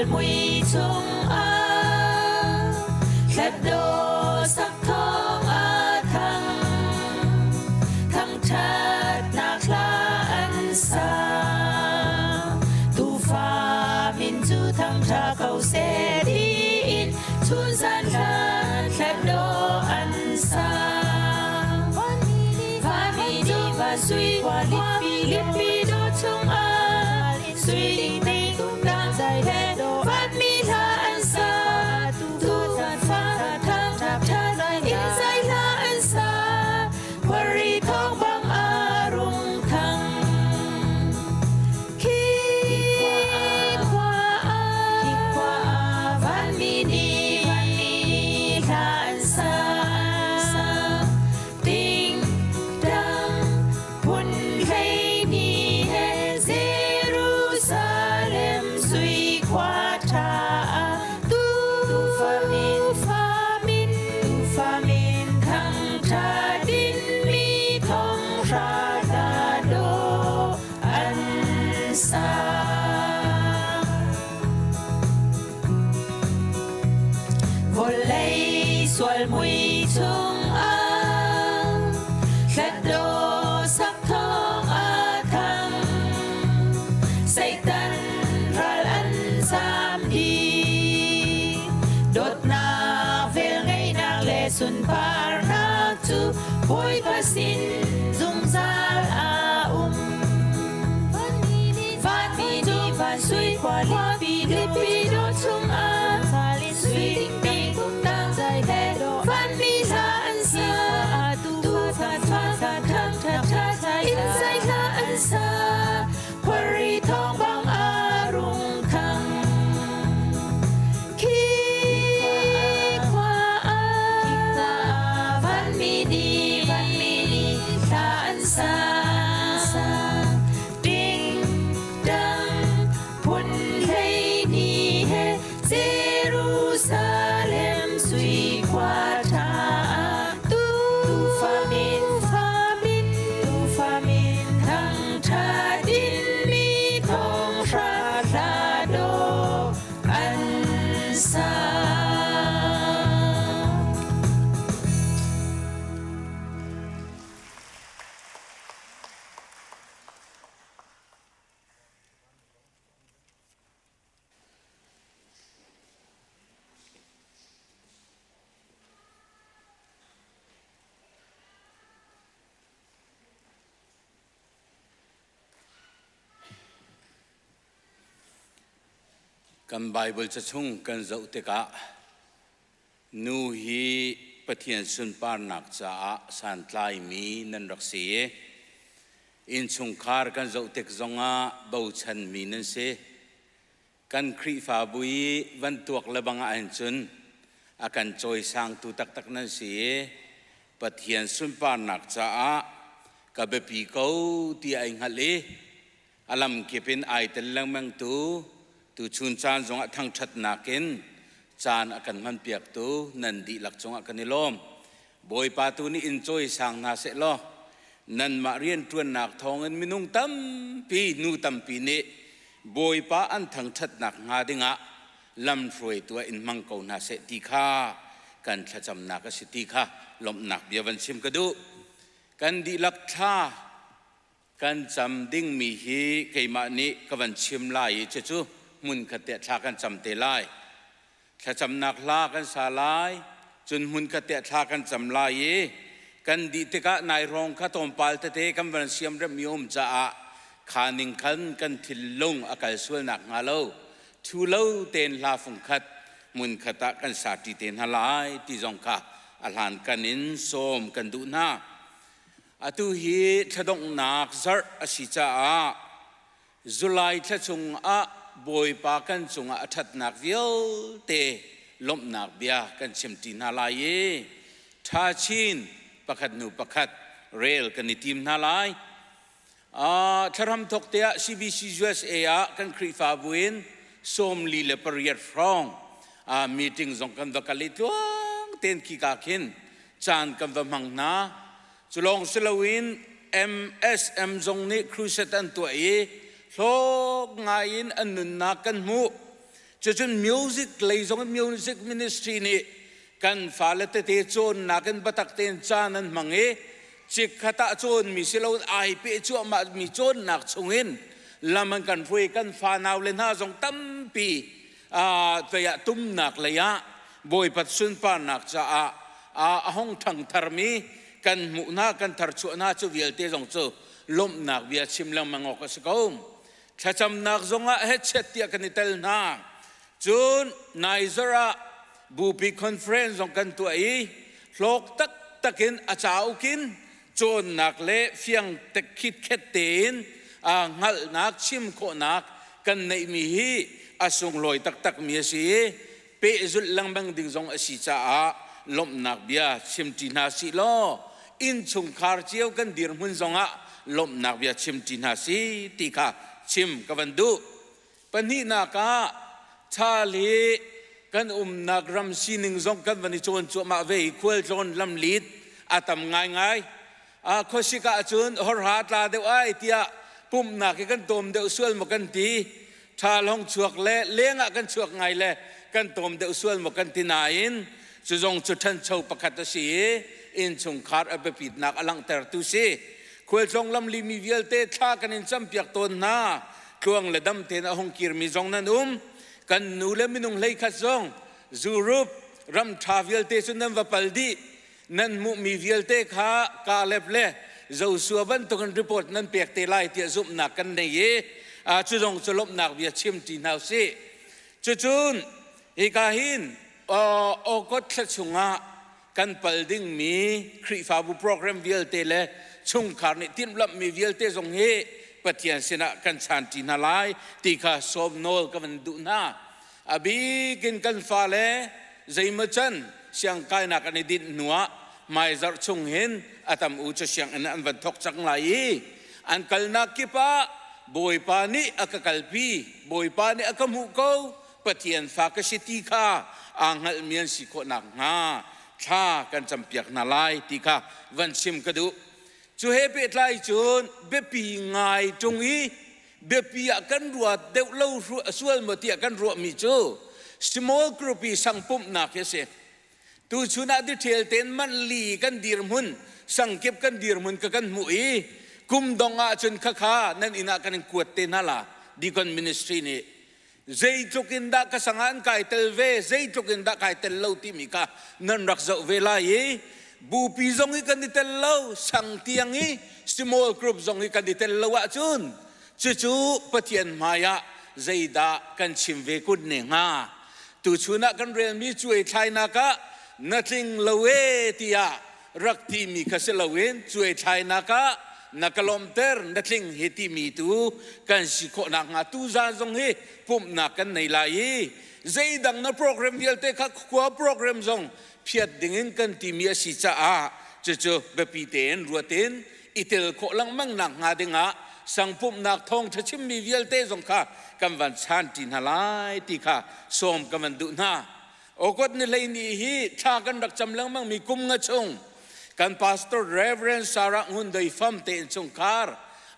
sual mui chungah Hlat sak thawng a thang Thangṭhatnak hla an sa Tuufa min cu thangṭha ko seh tiin Chun zan hlan hlat an sa Vanmi nih van sui khualipi lipi dawh chungah Sui ding dang he vanmi hla an sa Tuufa thangṭhat in zai hla an sa Khuari thawng bang a rung thang Khi khua ah vanmi nih hla an sa Ting dang phun 12 he Jerusalem sui khua ṭha ah Tuufa min Tuufa min thangṭhat in mi thong hra hla dawh an sa. Vawlei sual mui chungah hlat sak thawng a thang. Satan ral an zam dih. Dawtnak velngeihnak le sunparnak cu Bawipa sin zungzal a um. Vanmi nih van sui khualipi lipi dawh chungah sui ding dang he vanmi hla an sa tuufa thangṭhat in zai hla an sa khuari thawng bang a rung thang Khi khua ah vanmi nih hla an sa Ding dang phun 12 he Jerusalem sui khua ṭha Tuufa min Tuufa min thangṭhat in mi thong hra hla dawh an sa. Kan Bible cachung kan zoh tikah nu hi Pathian sunparnak caah santlaimi nan rak si i innchungkhar kan zoh tik zongah bochanmi nan si. Kan Khrihfabu i van tuak le bang ahhin cun a kan cawisangtu taktak nan si i Pathian sunparnak caah ka biapi ko ti ai hngalh i a lamkip in ai tel lengmangtu tuchun caan zongah thangṭhatnak in caan a kan hmanpiaktu nan dihlak cungah kan i lawm. Bawipa tu nih in cawisang hna seh law nanmah rianṭuannak thawngin minung tampi nu tampi nih Bawipa an thangṭhatnak hnga dingah lamhruaitu ah in hmang ko hna seh ti kha kan thlacamnak a si ti kha lawmhnak bia van chim ka duh. Kan dihlak thla kan cam dingmi hi keimah nih ka van chim lai i cucu hmunkhat te thla kan cam te lai. Thlacamnak hla kan sa lai, cun hmunkhat te thla kan cam lai i kan dih tikah nai hrawng kha tlawmpal tete kan van siamremmi um caah kha ning khan kan thinlung a kal sualnak hnga lo thu lo tein hla fungkhat hmunkhat ah kan sa ṭi te hna lai ti zong kha a hlankan in sawm kan duh hna. Atu hi thladonghnak zarh a si caah July thla chungah Bawipa kan cungah a ṭhatnak vialte lawmhnak bia kan chimṭi hna lai i ṭha chin pakhat hnu pakhat rel kan i tim hna lai. Thlaram thawk te ah CBC USA ah kan Khrihfabu in 48 hrawng meeting zong kan va kal i tluang tein khika khin caan kan va hmang hna. Cu lawng si loin MSM zong nih crusade an tuah i hlawk ngai in an nunnak kan hmuh. Cucun music lei zong music ministry nih kan fale tete cawnnak in biatak tein caan an hmang i chikkhat ah cawnmi si lo ai pe cuahmah mi cawnnak chungin lam an kan hruai. Kan fanau le hna zong tampi ah tumnak lei ah Bawipa sunparnak caah a hong ṭhang tharmi kan hmuh hna, kan tharchuah hna. Cu vialte zong cu lawmhnak bia chim lengmang awk a si ko. Thlacamnak zongah hechet tiah kan i tel hna. Cun nai zarh ah bupi conference zong kan tuah i hlawk taktak in a cauk in cawnnak le fiang khitkhet tein hngalhnak chim khawhnak kan neihmi hi a sunglawi taktakmi a si i pehzulh lengmang ding zong a si caah lawmhnak bia chimṭi hna sih law innchungkhar cio kan dirhmun zongah lawmhnak bia chimṭi hna si ti kha chim ka van duh. Pahnihnak ah, ṭhal hi kan umnak ram sining zong kan van i cawn cuahmah ve i khualtlawn lamlit a tam ngaingai. A khuasik ahcun horha tla deuh ai tiah pumhnak hi kan tawm deuh sual maw kan ti. Ṭhal hong chuak le lengah kan chuak ngai le kan tawm deuh sual maw kan ti nain cu zong cu ṭhancho pakhat a si i innchungkhar a biapitnak a langhtertu si. Khualtlawng lamli mi vialte thla kan in campiak tawn hna. Tluang le dam tein a hung kirmi zong nan um. Kan nu le minung hleikhat zong Europe ram ṭha vialte cu nan va pal dih. Nan hmuhmi vialte kha Kaleb le Joshua bantukin report nan pek te lai tiah zumhnak kan nei i cu zong cu lawmhnak bia chim ṭi hna usih. Cucun hika hin August thla chungah kan pal dingmi Khrihfabu program vialte le chungkhar nih timhlamhmi vialte zong hi Pathian sinah kan chan ṭi hna lai ti kha sawm nawl ka van duh hna. A bik in kan fale zeimaw can siangkainak an i dinh hnuah hmaizarh chung hin a tam u cu sianginn an van thawk cang lai i an kalnak kip ah Bawipa nih a ka kalpi, Bawipa nih a ka hmuh ko, Pathian fa ka si ti kha aa hngalhmi an si khawh nakhnga thla kan campiak hna lai ti kha van chim ka duh. Cu he pehtlai cun biapi ngai ṭung i biapi ah kan ruat deuh lo sual maw tiah kan ruahmi cu small group i sangpumhnak hi a si. Tuchun ah detail tein manli kan dirhmun, sangkip kan dirhmun ka kan hmuh i kum dong ahcun khakha nan inn ah kan in kuat te hna la deacon ministry nih zeitluk in dah ka sang ah an kai tel ve, zeitluk in dah kai tel lo timi kha nan rak zoh ve lai i bupi zong hi kan i tel lo, sang tiang i small group zong hi kan i tel lo ahcun cucu Pathian hmai ah zeidah kan chim ve kun ne hnga? Tuchun ah kan relmi cuai thlainak ah na tling lo e tiah rak timi kha si loin cuai thlainak ah na ka lawmhter, na tling hi timi tu kan si khawh nakhnga tuzaan zong hi pumhnak kan nei lai i zeidang na program vialte kha khua program zong phiat dingin kan timi a si caah cucu biapi tein ruat in i tel khawh lengmang nak hnga dingah sang pumhnak thawngṭha chimmi vialte zong kha kan van chan ṭi hna lai ti kha sawm ka van duh hna. August ni hleini hi thla kan rak cam lengmang mi kum nga chung kan pastor Reverend Sarah Ngun Doi Fam te in chungkhar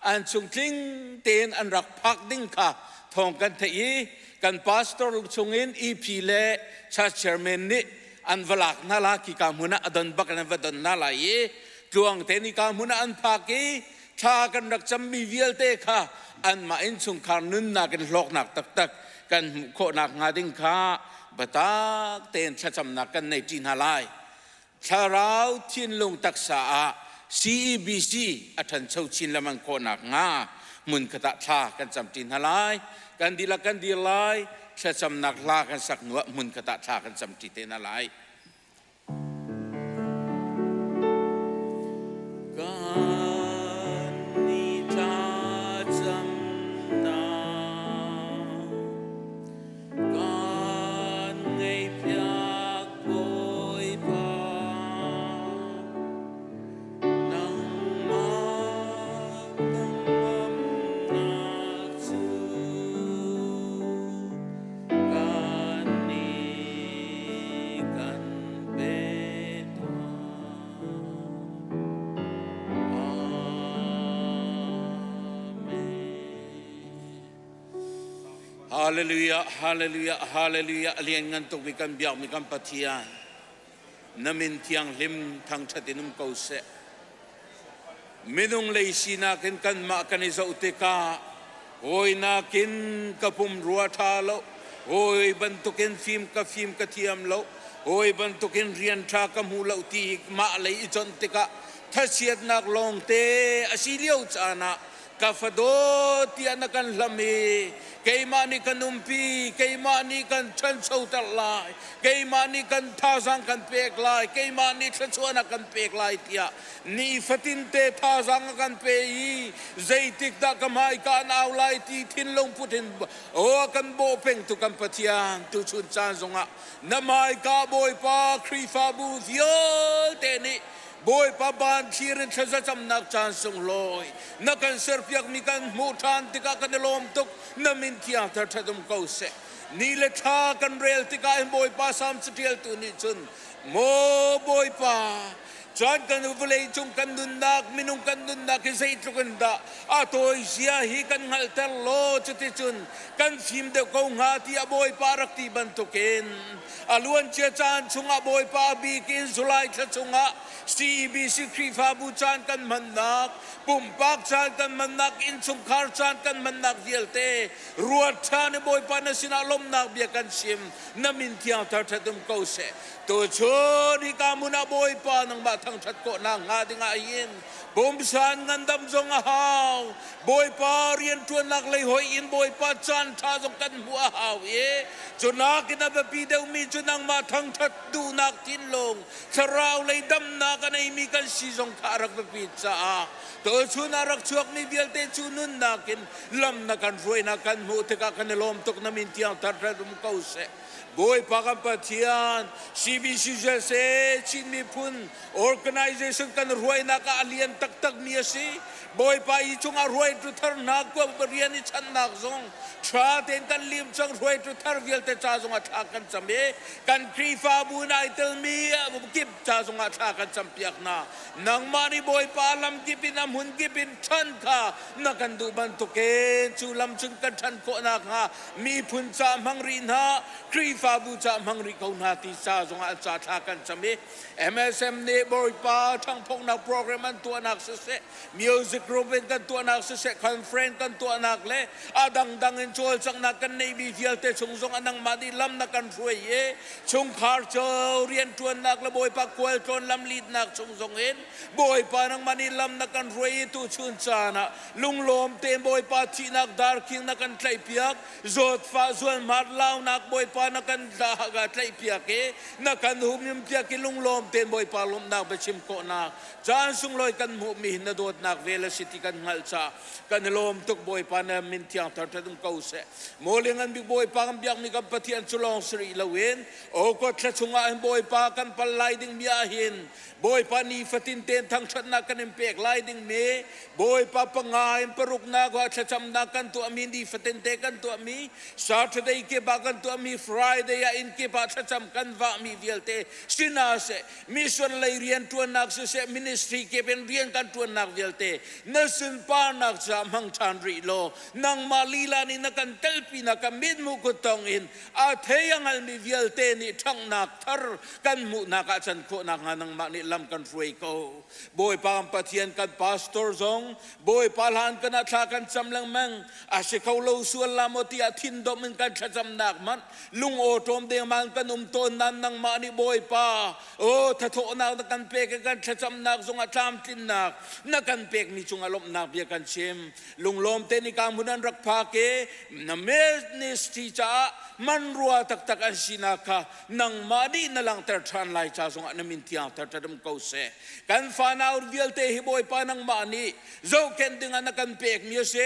an chung tling tein an rak phak ding kha thawng kan theih i kan pastor chungin EP le church chairman nih an va lak hna la khi ka hmun ah a don bak in an va don hna lai i tluang te ni ka hmun ah an phak i thla kan rak cammi vialte kha anmah innchungkhar nunnak in hlawknak taktak kan hmuh khawhnak hnga ding kha biatak tein thlacamnak kan nei ṭi hna lai. Thlarau thinlung taksa ah CEBC a ṭhancho chin lengmang khawhnak hnga hmun khat ah thla kan cam ṭi hna lai. Kan dihlak kan dir lai. Thlacamnak hla kan sak hnuah hmun khat ah thla kan cam ṭi te hna lai. Kan i thlacamnak kan ngeihpiak Bawipa, nangmah hnangamnak cu kan nih kan. Hallelujah, hallelujah, hallelujah. A lianngan tukmi kan biakmi kan Pathian. Na min thianghlim thangṭhat in um ko seh. Minung lei sinak in kanmah kan i zoh tikah hawi nakin ka pumrua ṭha lo, hawi bantukin fim ka fim ka thiam lo, hawi bantukin rian ṭha ka hmu lo ti mah lei i chawnh tikah thachiatnak lawngte a si lio caan ah ka fadawt tiah na kan hlam i keimah nih kan umpi keimah nih kan ṭhanchoter lai keimah nih kan thazaang kan pek lai keimah nih thluachuahnak kan pek lai tiah nifatin te thazaang a kan pe i zeitik dah ka hmaika an au lai ti thinlung put in aw kan bawh peng tu kan Pathian tuchun caan zongah na hmaika Bawipa Khrihfabu vialte nih Bawipa ban thlir in thlazacamnak caan sunglawi na kan serpiakmi kan hmuh ṭhan tikah kan i lawm tuk. Na min thiang thar ṭhat um ko seh. Ni le thla kan rel tikah hin Bawipa Salm caṭialtu nih cun Maw Bawipa, caan kan vawlei cung kan nunnak minung kan nunnak hi zeitluk in dah a tawi zia hi kan hngalhter law cuticun kan fim deuh ko hnga tiah Bawipa rak ti bantukin A luancia caan chungah Bawipa a bik in July thla chungah CEBC Khrihfabu caan kan hmannak, pumpak caan kan hmannak, innchungkhar caan kan hmannak vialte ruat ṭhan i Bawipa na sinah lawmhnak bia kan chim. Na min thiang thar ṭhat um ko seh. Tuchun hika hmun ah Bawipa nangmah thangṭhat khawhnak hnga dingah hin pumsan ngandam zong a hau. Bawipa rianṭuannak lei hoih in Bawipa caan ṭha zong kan hmuh a hau i cu nakin a biapi deuhmi cu nangmah thangṭhat duhnak thinlung thlarau lei damnak a neimi kan si zong kha a rak biapit caah tuchun ah rak chuakmi vialte cu nunnak in lam na kan hruainak kan hmuh tikah kan i lawm tuk na min tiang thar um ko seh. Bawipa kan Pathian CBCUSA Chin miphun organization kan ruainak ah a lian taktak mi a si. Bawipa i cungah hruaitu thar hna rian i channak zong ṭha tein kan lim cang hruaitu thar vialte ca zongah thla kan cam i kan Khrihfabu in ai telmi kip ca zongah thla kan campiak hna. Nangmah nih Bawipa lam kip in a hmun kip in ṭhan kha na kan duh bantukin cu lam cun kan ṭhan khawh nakhnga miphun ca hmang rih hna Khrihfabu ca hmang rih ko hna ti ca zongah an ca thla kan cam i MSM nih Bawipa ṭhangphoknak program an tuahnak siseh music group in kan tuahnak siseh conference kan tuahnak le a dangdang in cawlcanghnak kan neihmi vialte chung zong a nangmah nih lam na kan hruai i chungkhar co rianṭuannak le Bawipa khualtlawn lamlitnak chung zong in Bawipa nangmah nih lam na kan hruai i tuchun caan ah Lunglawm tein Bawipa thihnak darkhing na kan tlaihpiak, zawtfah zualhmat launak Bawipa na kan tlaihpiak i na kan humhimpiak i lunglawm tein Bawipa lawmhnak biachim khawhnak caan sunglawi kan hmuhmi hi na dawtnak vel a si ti kan hngalh caah kan i lawm tuk Bawipa na min thiang thar ṭhat um ko seh. Maw lianngan bik Bawipa kan biakmi kan Pathian cu lawng si rih loin August thla chungah hin Bawipa kan pal lai dingmi ah hin Bawipa nifatin tein thangṭhatnak kan in pek lai dingmi Bawipa panga in paruknak ah thlacamnak kan tuahmi nifatin te kan tuahmi Saturday kip ah kan tuahmi Friday ah inn kip ah thlacam kan vahmi vialte sina seh mission lei rian ṭuannak siseh ministry kip in rian kan ṭuannak vialte na sunparnak caah hmang ṭhan rih law nangmah lila nih na kan telpi na kan mithmuh kut tong in a thei a ngalmi vialte nih ṭhanghnak thar kan hmuhnak ah can khawh nakhnga nangmah nih lam kan hruai ko. Bawipa kan Pathian kan pastor zong Bawipa hlan kan ah thla kan cam lengmang a si kho lo sual la maw tiah thindomh in kan thlacamnak hmanh lung awṭawm dengmang kan um tawn nan nangmah nih Bawipa aw thathawhnak na kan pek i kan thlacamnak zongah tlamtlinnak na kan pekmi cungah lawmhnak bia kan chim lunglawm te nih ka hmun an rak phak i na ministry caah manrua taktak an sinak kha nangmah nih na langhter ṭhan lai ca zongah na min thiang thar ko seh. Kan fanau vialte hi Bawipa nangmah nih zohkhenh dingah na kan pekmi a si.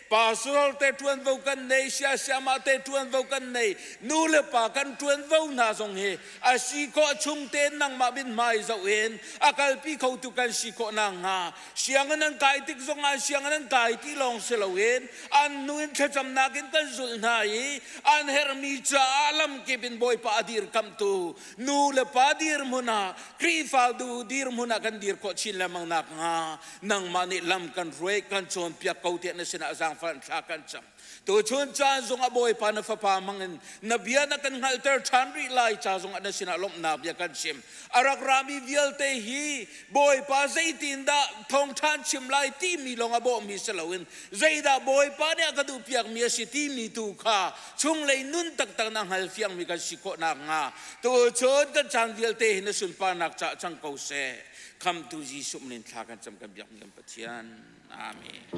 Pastor te ṭuanvo kan nei, siasiamah te ṭuanvo kan nei, nu le pa kan ṭuanvo hna zong hi a si khawh chung tein nangmah min hmai zoh in a kalpi khotu kan si khawh nakhnga sianginn an kai tik zongah sianginn an kai ti lawng si loin an nu in thlacamnak. dawtnak in kan zulh hna i an herhmi caah lamkip in Bawipa a dirkamhtu nu le pa dirhmun ah Khrihfabu dirhmun ah kan dir khawh chin lengmang nakhnga nangmah nih lam kan hruai kan cawnpiak ko tiah na sinah zaangfah thla kan cam. Tuchun caan zongah Bawipa na fapa hmangin na bia na kan hngalhter ṭhan rih lai ca zongah na sinah lawmhnak bia kan chim. A rak rami vialte hi Bawipa zeitindah thawngṭha an chim lai timi lawng a bawhmi si loin zeidah Bawipa nih a ka duhpiakmi a si timi tu kha chunglei nun taktak na hngalfiangmi kan si khawh nakhnga tuchun kan caan vialte hi na sunparnak caah cang ko seh. Khamtu Jesuh min in thla kan cam kan biakmi kan Pathian. Amen.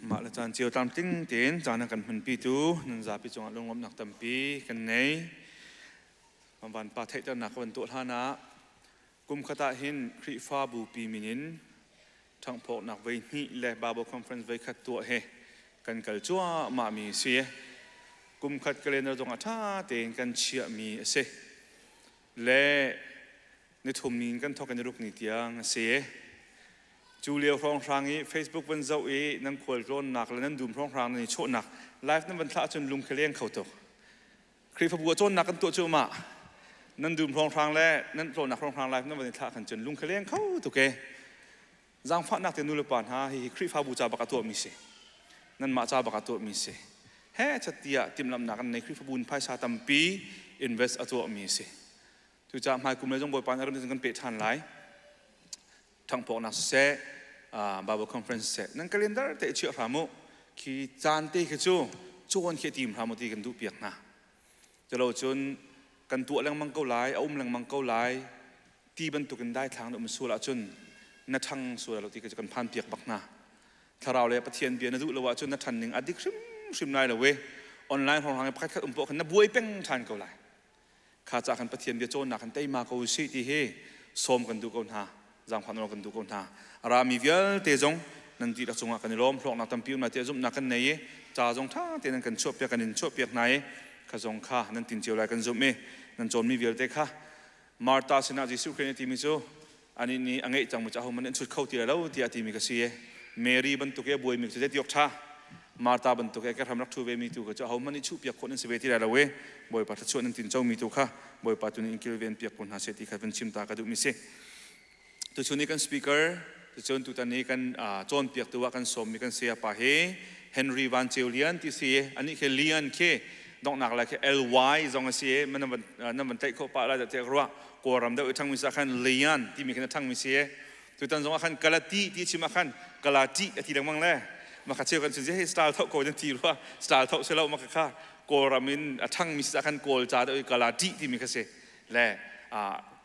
Mah le caan cio tlamtling tein caan a kan hmanpitu nan zapi cungah lunglawmhnak tampi kan nei. Vanpa theihternak ka van tuah hlan ah kum khat ah hin Khrihfabu pi min in ṭhanghphawknak voi hnih le Bible conference voi khat tuah hi kan kal cuahmah mi a si. Kum khat calendar zong ah ṭha tein kan chiahmi a si. Le nithum ni in kan thawk in niruk ni tiang a si. Cu lio hrawnghrang i Facebook van zoh i nan khualtlawnnak le nan dum hrawnghrang nan i chawhnak live nan van thlah ahcun lung khi leng kho tuk. Khrihfabu a cawnnak kan tuah cuahmah. Nan dum hrawnghrang le nan tlawnnak hrawnghrang live nan van i thlah khan cun lung khi leng kho tuk e. Zaangfahnak te nulepa hna hihi Khrihfabu ca bak a tuahmi si. Nanmah ca bak a tuahmi si. He chattiah timhlamhnak an nei Khrihfabu in phaisa tampi invest a tuahmi si. Cucaah hmaikum le zong Bawipa nih a ram kan peh ṭhan lai. Ṭhanghpawknak siseh, Bible conference siseh, nan calendar te chiah hram u. Khi caan te khi cu cawn khi tim hram u ti kan duh piak hna. Culo cun kan tuah lengmang ko lai, a um lengmang ko lai, ti bantukin daithlang na um sual ahcun na ṭhang sual lo ti khi cu kan phan piak bak hna. Thlarau le Pathian bia na duh lo ahcun na ṭhan ning a dik hrimhrim lai lo e. Online hrawnghrang i pakhat khat um poah khan na buai peng ṭhan ko lai. Kha ca khan Pathian bia cawnnak kan teima ko usih ti hi sawm kan duh ko hna. Zaangfah nawl kan duh ko hna. A rami vialte zong nan dihlak cungah kan i lawm. Hlawknak tampi um lai tiah zumhnak kan nei i ca zong ṭha tein nan kan chuahpiak kan in chuahpiak hna i kha zong kha nan tin cio lai kan zumh i nan cawnmi vialte kha Martha sinah Jesuh Khrih nih a timi cu anih nih a ngeih cangmi cu ahohmanh nih an chut kho ti lai lo tiah a timi ka si i Mary bantuk i a buaimi cu zeiti awk ṭha Martha bantuk i a kehram rak ṭhu vemi tu kha cu ahohmanh nih chuhpiak khawh nan si ve ti lai lo i Bawipa thluachuah nan tincomi tu kha Bawipa tu nih in kilven piak ko hna seh ti kha van chim ta ka duhmi si. Tuchun i kan speaker tuchun tutan i kan cawnpiaktu ah kan sawmmi kan sayapa hi Henry Van Ceu Lian ti si anih khi Lian khi donghnak lai khi LY zong a si i nan van tlaih khawh pah lai dah tiah ka ruah Kawlram deuh i ṭhangmi sa khan Lian timi khin a ṭhangmi si i tutan zong ah khan Kalati ti chim ah khan Kalati a ti lengmang le maka cheu kan chun hei style thoh ko nan ti rua style thoh si lo maka kha Kawlram in a ṭhangmi si khan Kawl ca deuh i Kalati timi kha si le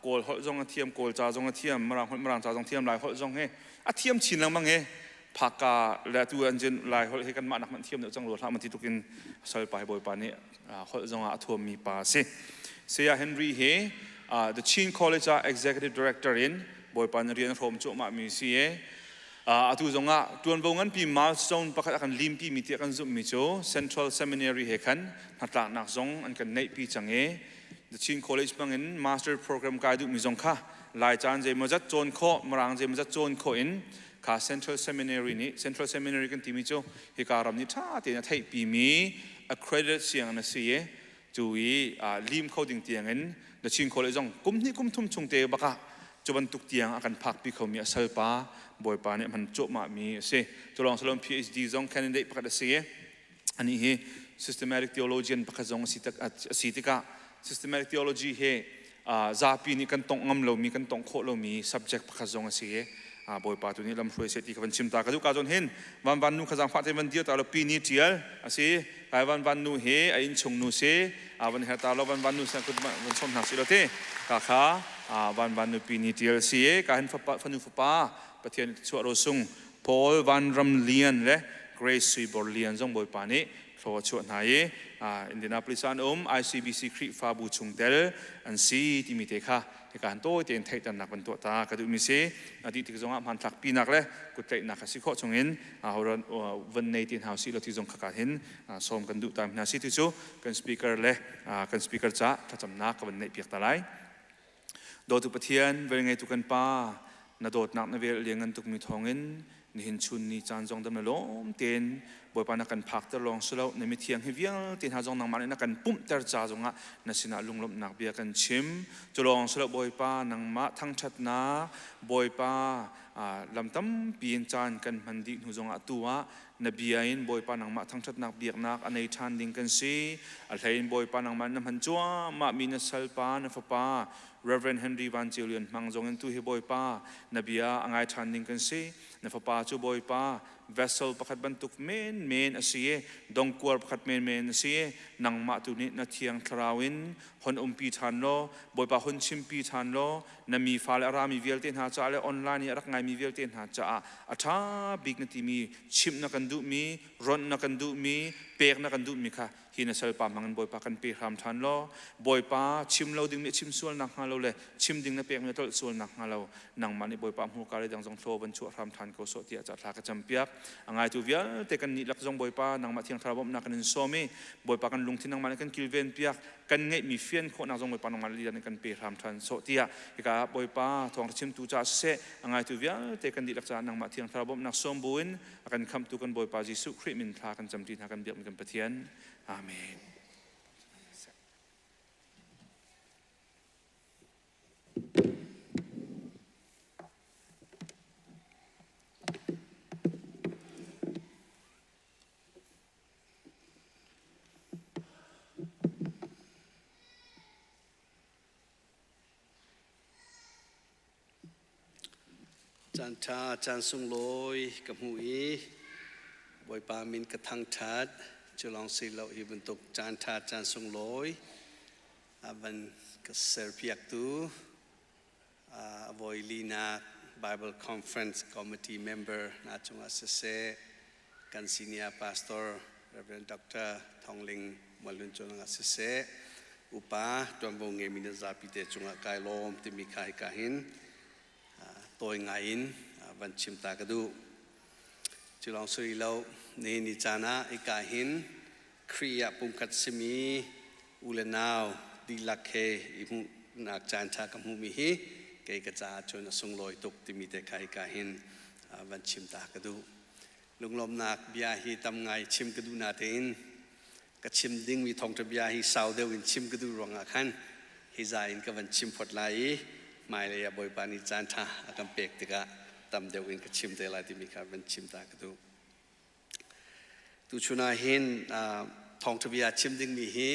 Kawl holh zong a thiam Kawl ca zong a thiam Mirang holh Mirang ca zong thiam Lai holh zong hi a thiam chin lengmang i phaka le tu an jin Lai holh hi kanmah nak hmanh thiam deuh cang rua hlah ma ti tuk in salpa hi Bawipa nih holh zong ah a thuammi pa a si. Saya Henry hi The Chin College ah Executive Director in Bawipa nih rian a hrawm cuahmah mi si i atu zong ah tuanvo nganpi milestone pakhat a kan limpi mi tiah kan zumhmi cu Central Seminary he khan hnatlaknak zong an kan neihpi cang i The Chin College bangin master program kai duhmi zong kha Lai caan zeimawzat cawn khawh, Mirang zeimawzat cawn khawh in kha Central Seminary nih Central Seminary kan timi cu hika ram nih ṭha tein a theihpimi accredited sianginn a si i cu i lim kho ding tiangin The Chin College zong kum hnih kum thum chung te bakah cu bantuk tiang a kan phakpi khomi a salpa Bawipa nih a hman cuahmahmi a si. Cu lawng salon PhD zong candidate pakhat a si i anih hi systematic theologian pakhat zong a si tikah systematic theology hi zapi nih kan tongh ngam lomi kan tongh khawh lomi subject pakhat zong a si i Bawipa tu nih lamhruai seh ti ka van chim ta ka duh ka zawn hin van van nu kha zaangfah te van dir ta lo pi ni tial a si kai van van nu hi a innchung nu si a van her ta lo van van nu san kut van som hna si lo te ka kha van van nu pi ni tial si ka hin fanu fapa Pathian chuah ro sung Paul Van Ram Lian le Grace Sui Bor Lian zong Bawipa nih thlaw a chuah hna i Indianapolis ah an um ICBC Khrihfabu chungtel an si timi te kha hika han tawi tein theihternak van tuah ta ka duhmi si. A dih tik zongah hmanthlak pinak le kuttlaihnak a si khawh chungin horan van nei ti hna usih law ti zong khaka hin sawm kan duh ta hna si ti cu kan speaker le kan speaker ca thlacamnak ka van neih piak ta lai. Dawtu Pathian, velngeitu kan Pa, na dawtnak na vel lianngan tukmi thawngin nihin chun ni caan zong dam na lawm tein Bawipa na kan phakter lawng si lo na mithiang hi vialte hna zong nangmah nih na kan pumhter ca zongah na sinah lunglawmhnak bia kan chim. Cu lawng si lo Bawipa nangmah thangṭhatnak Bawipa lam tampi in caan kan hman dih hnu zongah tu ah na bia in Bawipa nangmah thangṭhatnak biaknak a nei ṭhan ding kan si. A hlei in Bawipa nangmah na hman cuahmah mi na salpa na fapa Reverend Henry Van Ceu Lian hmang zong in tu hi Bawipa na bia a ngai ṭhan ding kan si. Na fapa cu Bawipa vessel pakhat bantuk menmen a si i dongkuar pakhat menmen a si i nangmah tu nih na thiang thlarau in hon umpi ṭhan law Bawipa hun chimpi ṭhan law na mi fale a rami vialte hna caah le online i a rak ngaimi vialte hna caah a ṭha bik na timi chimh na kan duhmi ronh na kan duhmi pek na kan duhmi kha hi na salpa hmangin Bawipa kan pe hram ṭhan law Bawipa chim lo ding nih chim sual nak hnga lo le chim ding na pekmi tlolh sual nak hnga lo nangmah nih Bawipa hmurka le dang zong thlaw van chuah hram ṭhan ko sawh tiah ca thla ka campiak. A ngaitu vialte kan nih lak zong Bawipa nangmah Thiang Thlarau bawmhnak kan in sawm i Bawipa kan lungthin nangmah nih kan kilven piak kan ngeihmi fian khawhnak zong Bawipa nangmah lila nih kan pe hram ṭhan sawh tiah hika ah Bawipa thawngṭha chimtu caah siseh a ngaitu vialte kan dihlak caah nangmah Thiang Thlarau bawmhnak sawm buin a kan khamhtu kan Bawipa Jesuh Khrih min thla kan camṭi hna kan biakmi kan Pathian. Amen. Caan ṭha, caan sunglawi ka hmuh i Bawipa min ka thangṭhat. Cu lawng si lo hi bantuk caan ṭha, caan sunglawi a van ka serpiaktu a voi linak Bible Conference Committee member hna cungah siseh, kan senior pastor Reverend Dr. Thong Ling Mualhlun cungah siseh, upa ṭuanvo ngeimi na zapi te cungah kai lawm timi kha hika hin tawi ngai in van chim ta ka duh. Cu lawng si lo, nihin ni caan ah hika hin Khrih ah pumkhat simi u le nau dihlak he i hmuhnak caan ṭha ka hmuhmi hi kei ka caah cun a sunglawi tuk timi te kha hika hin van chim ta ka duh. Lunglawmhnak bia hi tam ngai chim ka duh natein ka chim dingmi thawngṭha bia hi sau deuh in chim ka duh ruangah khan hi za in ka van chim phot lai i hmailei ah Bawipa nih caan ṭha a kan pek tikah tam deuh in ka chim te lai timi kha van chim ta ka duh. Tuchun ah hin thawngṭha bia chim dingmi hi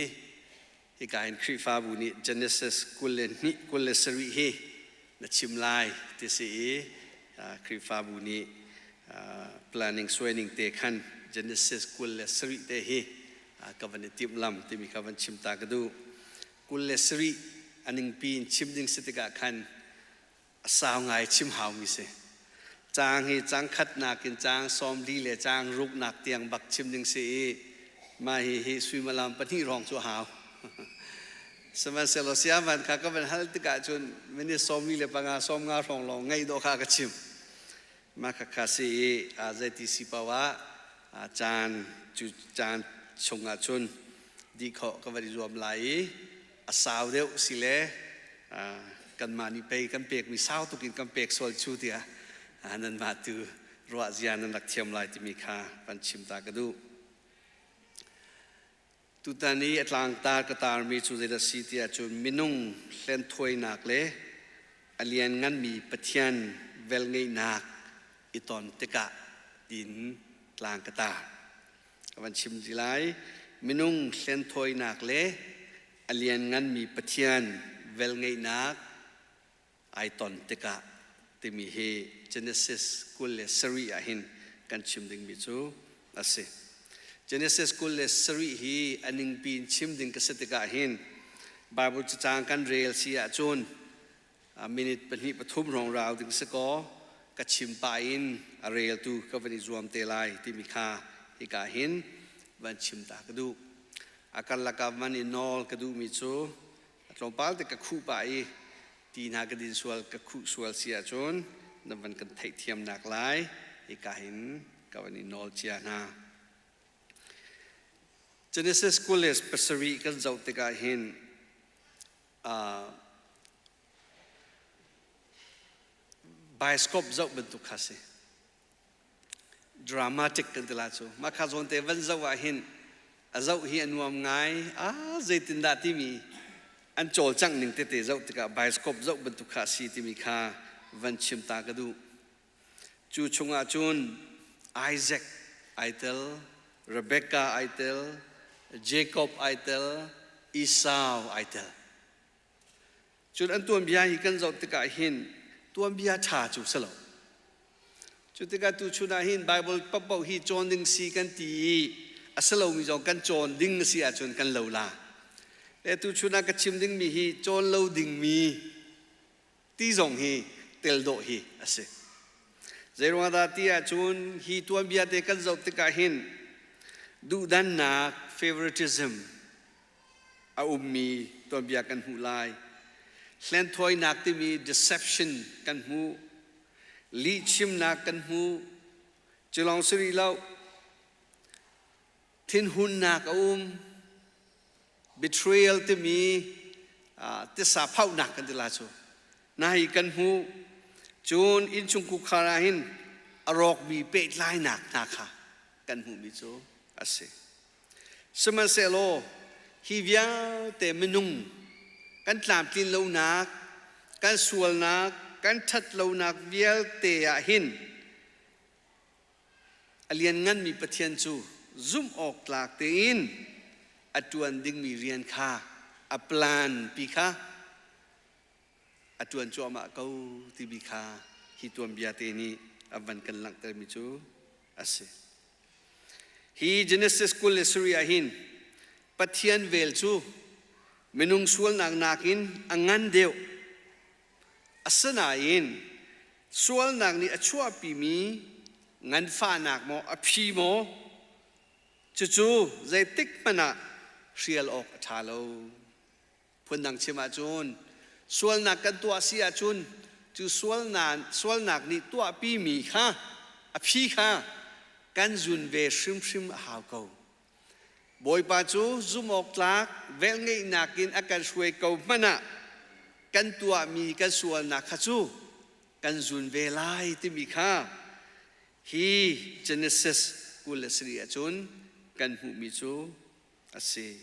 hika hin Khrihfabu nih Genesis 22 27 hi na chim lai ti si i Khrihfabu nih planning suaining te khan Genesis 27 te hi ka van i timhlam timi kha van chim ta ka duh. 27 a ningpi in chim ding si tikah khan a sau ngai chim haumi si. Caang hi caang khatnak in caang 40 le caang ruknak tiang bak chim ding si i mah hi hi suimilam pahnih hrawng cu a hau. Sihmanhsehlaw siavan kha ka van hal tikah cun minute 45 50 hrawng lawng ngaih dawh kha ka chim. Mah khakha si i zeiti si paoh ah caan cu caan chungah cun dih khawh ka van i zuam lai i a sau deuh si le kanmah nih pei kan pekmi sau tuk in kan pek sual cu tiah nanmah tu ruah zia nan rak thiam lai timi kha van chim ta ka duh. Tutan i a tlangtar ka tarmi cu zeidah si tiah cun minung hlenthawinak le a liannganmi Pathian velngeihnak i ton tikah tiin tlang ka tar. Ka van chim ti lai. Minung hlenthawinak le a liannganmi Pathian velngeihnak ai ton tikah timi hi Genesis 27 ah hin kan chim dingmi cu a si. Genesis 27 hi a ningpi in chim ding ka si tikah hin Bible cacang kan rel si ahcun minute pahnih pathum hrawng rau ding si kaw ka chim pah in a reltu ka van i zuam te lai timi kha hika hin van chim ta ka duh. A karlak ah van i nawl ka duhmi cu a tlawmpal te ka khuh pah i ti hna ka din sual ka khuh sual si ahcun na van kan theihthiamnak lai hika hin ka van i nawl cia hna. Genesis 27 kan zoh tikah hin bioscope zoh bantuk kha si. Dramatic kan ti la cu. Mah kha zawn te van zoh ah hin a zoh hi a nuam ngai. Ah zeitindah timi an cawlcangh ning tete zoh tikah bioscope zoh bantuk kha a si timi kha van chim ta ka duh. Cu chungah cun Isaac ai tel, Rebecca ai tel, Jacob ai tel, Esau ai tel. Cun an tuanbia hi kan zoh tikah hin tuanbia ṭha cu si lo. Cu tikah tuchun ah hin Bible paohpaoh hi cawn ding si kan ti i a si lomi zong kan cawn ding a si ahcun kan lo la. Le tuchun ah ka chim dingmi hi cawn lo dingmi ti zong hi tel dawh hi a si. Zeiruang dah ti ahcun hi tuanbia te kan zoh tikah hin duhdannak favoritism a ummi tuanbia kan hmuh lai. Hlenthawinak timi deception kan hmuh. Lihchimnak kan hmuh. Cu lawng si rih lo. Thinhunnak a um. Betrayal timi tisa phauhnak kan ti la cu. Na hi kan hmu. Cun innchung kukhar ah hin a rawkmi pehtlainak hna kha kan hmuhmi cu a si. Sihmanhsehlaw hi vialte minung kan tlamtlin lonak, kan sualnak, kan ṭhat lonak vialte ah hin a liannganmi Pathian cu zumh awk tlak tein a ṭuan dingmi rian kha a plan pi kha a ṭuan cuahmah ko timi kha hi tuanbia te nih a van kan langhtermi cu a si. Hi Genesis 23 ah hin Pathian vel cu minung sualnak nakin a ngan deuh. Asinain sualnak nih a chuahpimi nganfahnak maw a phi maw cucu zeitik hmanh ah hrial awk a ṭha lo. Phundang chim ahcun sualnak kan tuah si ahcun cu sualnak, sualnak nih tuahpimi kha a phi kha kan zun ve hrimhrim a hau ko. Bawipa cu zumhawktlak velngeihnak in a kan hruai ko hmanh ah kan tuahmi kan sualnak kha cu kan zun ve lai timi kha hi Genesis 23 ahcun kan hmuhmi cu a si.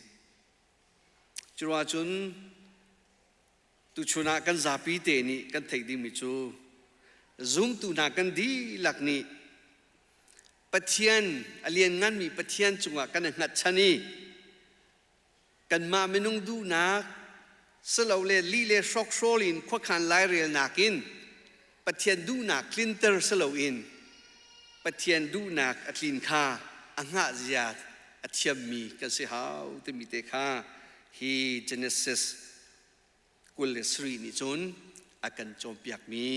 Curuangah tuchun ah kan zapi te nih kan theih dingmi cu zumtu hna kan dihlak nih Pathian a liannganmi Pathian cungah kan i hngatchan i kanmah minung duhnak silole lih le hrokhrawl in khuakhan lairelnak in Pathian duhnak tlinter si loin Pathian duhnak a tlin kha a hngah zia a thiammi kan si hau timi te kha hi Genesis 23 nih cun a kan cawnpiakmi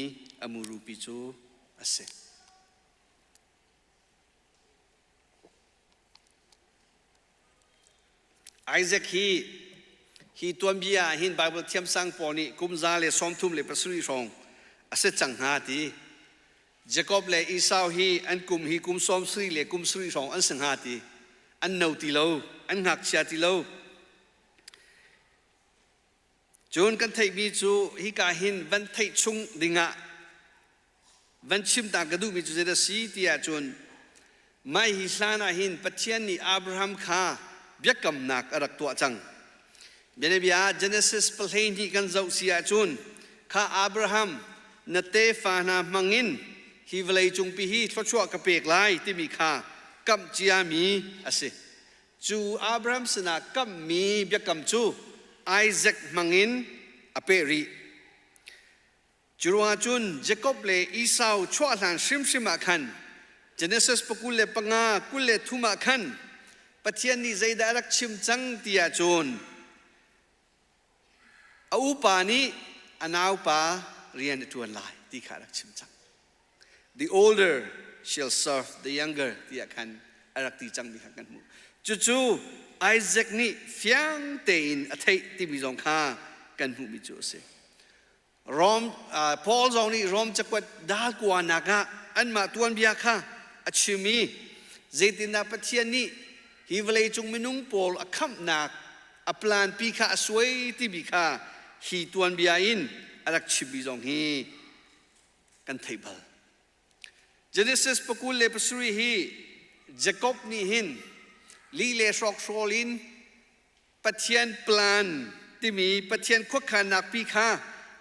a murupi cu a si. Isaac hi hi tuanbia ah hin Bible thiamsang pawl nih kum 137 hrawng a si cang hnga ti. Jacob le Esau hi an kum hi kum 70 le kum 70 hrawng an si hnga ti. An no ti lo, an ngakchia ti lo. Cun kan theihmi cu hika hin van theih chung dingah van chim ta ka duhmi cu zeidah si ti ahcun mai hi hlan ah hin Pathian nih Abraham kha biakamnak a rak tuah cang. Bianabia ah Genesis 12 kan zoh si ahcun kha Abraham na tefa hna hmangin hi vawlei cungpi hi thluachuah ka pek lai timi kha kamh ciami a si. Cu Abraham sinah kamhmi biakam cu Isaac hmangin a peh rih. Curuangah cun Jakob le Esau chuah hlan hrimhrim ah khan Genesis 25 23 ah khan Pathian nih zeidah a rak chim cang ti ahcun a upa nih a naupa rian a ṭuan lai ti kha a rak chim cang. The older shall serve the younger tiah khan a rak ti cangmi kha kan hmuh. Cucu Isaac nih fiang tein a theih timi zong kha kan hmuhmi cu a si. Rom Paul zong nih Rom cakuat dal kuanak ah anmah tuanbia kha a chim i zeitindah Pathian nih hi vawleicung minung pawl a khamhnak a plan pi kha a suai timi kha hi tuanbia in a rak chimmi zong hi kan theih bal. Genesis 27 hi Jacob nih hin li le hrawkhrawl in Pathian plan timi Pathian khuakhannak pi kha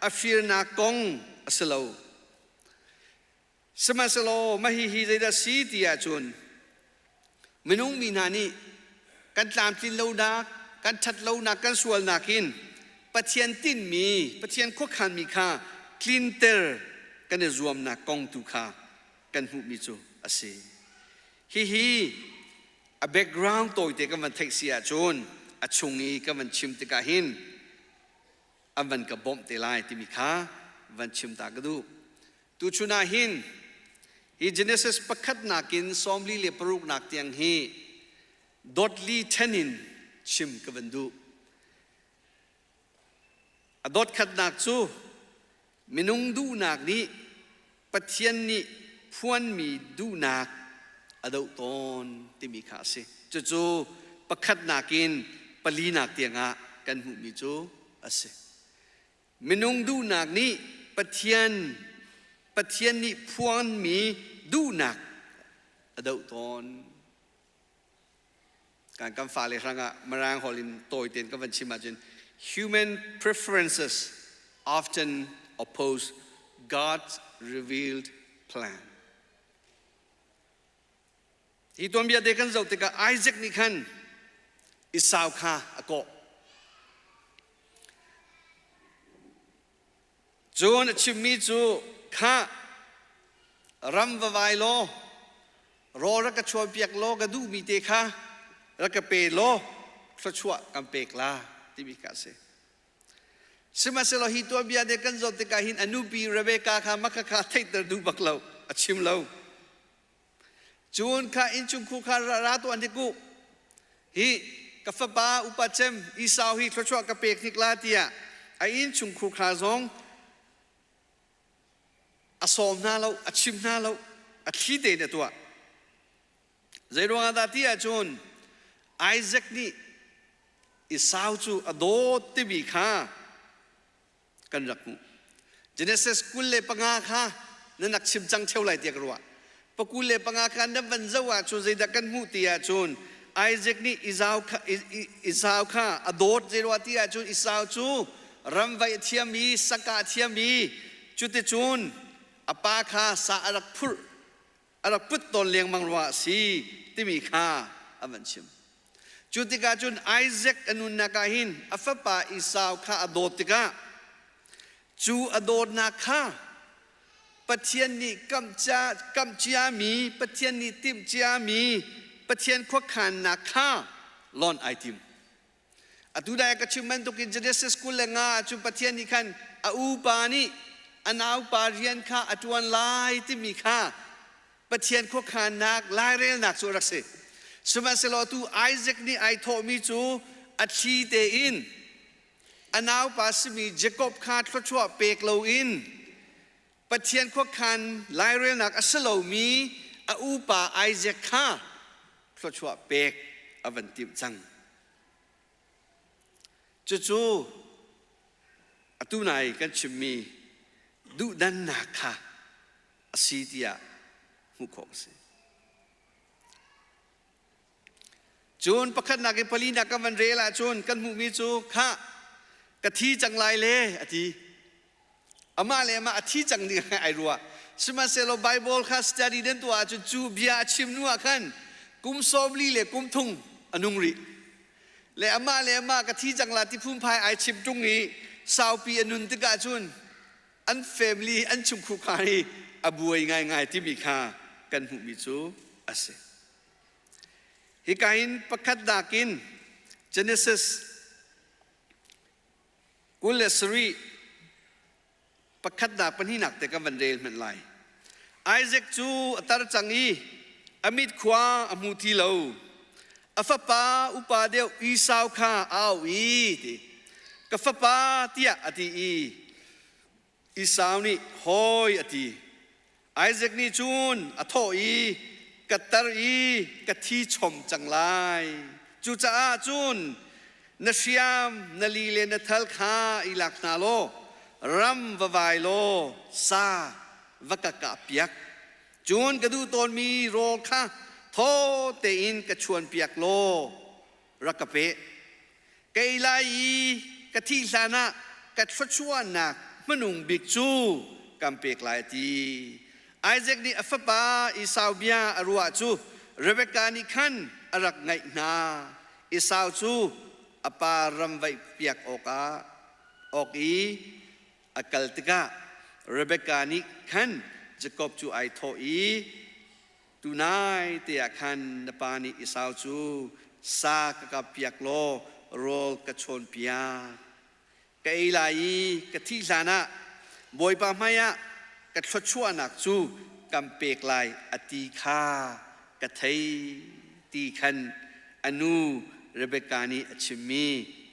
a firnak kong a si lo. Sihmanhsehlaw mah hihi zeidah si ti ahcun minung mi hna nih kan tlamtlin lonak, kan ṭhat lonak, kan sualnak in Pathian tinhmi, Pathian khuakhanmi kha tlinter kan i zuamnak kong tu kha kan hmuhmi cu a si. Hihi a background tawite kan van theih si ahcun a chung i kan van chim tikah hin an van ka bawmh te lai timi kha van chim ta ka duh. Tuchun ah hin hi Genesis pakhatnak in 46 nak tiang hi dotli then in chim ka van duh. A dot khatnak cu minung duhnak nih Pathian nih phuanmi duhnak. a doh tawn timi kha a si. Cucu pakhatnak in palinak tiangah kan hmuhmi cu a si. Minung duhnak nih Pathian Pathian nih phuanmi duhnak a doh tawn. Kan kan fale hrangah Mirang holh in tawi tein kan van chim ahcun human preferences often oppose God's revealed plan. Hi tuanbia te kan zoh tikah Isaac nih khan Esau kha a kawh. Cun a chimmi cu kha ram va vai law rawl rak ka chuahpiak law ka duhmi te kha rak ka pe law thluachuah kan pek la timi kha a si. Sihmanhsehlaw hi tuanbia nih kan zoh tikah hin a nupi Rebekah kha maka kha theihter duh bak lo, a chim lo. Cun kha innchungkhur kha ra tuah hnik u. Hi ka fapa upa cem Esau hi thluachuah ka pek hnik la tiah a innchungkhur kha zong a sawm hna lo, a chim hna lo, a thli tein a tuah. Zeiruangah dah ti ahcun Isaac nih Esau cu a dawt timi kha kan rak hmuh. Genesis 25 kha nan rak chim cang theo lai tiah ka ruah. Pa 25 kha nan van zoh ahcun zeidah kan hmuh ti ahcun Isaac nih Esau kha, Esau kha a dawt zeiruah ti ahcun Esau cu ramvaih a thiam i saka a thiam i cuticun a pa kha sa a rak phurh a rak put tawn lengmang ruangah a si timi kha a van chim. Cu tikah cun Isaac a nunnak ah hin a fapa Esau kha a dawt tikah cu a dawtnak kha Pathian nih kamh ciami, Pathian nih timh ciami, Pathian khuakhannak kha lonh ai tim. Atu dai ka chim bantukin Genesis 25 ah cun Pathian nih khan a upa nih a naupa rian kha a ṭuan lai timi kha Pathian khuakhannak lairelnak cu a rak si. Sihmanhsehlaw atu Isaac nih ai thawhmi cu a thli tein a naupa simi Jacob kha thluachuah pek loin Pathian khuakhan lairelnak a si lomi a upa Isaac kha thluachuah pek a van timh cang. Cucu atu nai kan chimmi duhdannak kha a si tiah hmuh khawh a si. Cun pakhatnak in palinak kan van rel ahcun kan hmuhmi cu khah ka thi cang lai le a ti. Amah le amah a thi cang ding ai ruah. Sihmanhsehlaw Bible kha study den tuah ahcun cu bia a chim hnu ah khan kum 40 le kum thung a nung rih. Le amah le amah ka thi cang la ti phunphai ai chim ṭung i saupi a nun tikah cun an family an chungkhar hi a buai ngaingai timi kha kan hmuhmi cu a si. Hika hin pakhat nakin Genesis 27 pakhatnak pahnihnak te kan van rel hmanh lai. Isaac cu a tar cang i a mit khua a hmu ti lo. A fapa upa deuh Esau kha a auh i ti ka fapa tiah a ti i Esau nih hawi a ti. Isaac nih cun a thawh i ka tar i ka thi chom cang lai. Cucaah cun na hriam na li le na thal kha i lak hna law ram va vai law sa va ka kahpiak. Cun ka duh tawnmi rawl kha thaw tein ka chuanpiak law rak ka pe. Ka ei lai i ka thih hlanah ka thluachuahnak hmanung bik cu kan pek lai a ti. Isaac nih a fapa Esau bia a ruah cu Rebekah nih khan a rak ngaih hna. Esau cu a pa ram vaih piak awkah awk i a kal tikah Rebekah nih khan Jakob cu ai thawh i Tunai te ah khan na pa nih Esau cu sa ka kappiak law rawl ka chawnpiak. Ka ei lai i ka thih hlanah Bawipa hmaiah ka thluachuahnak cu kan pek lai a ti kha ka thei ti khan a nu Rebekah nih a chimmi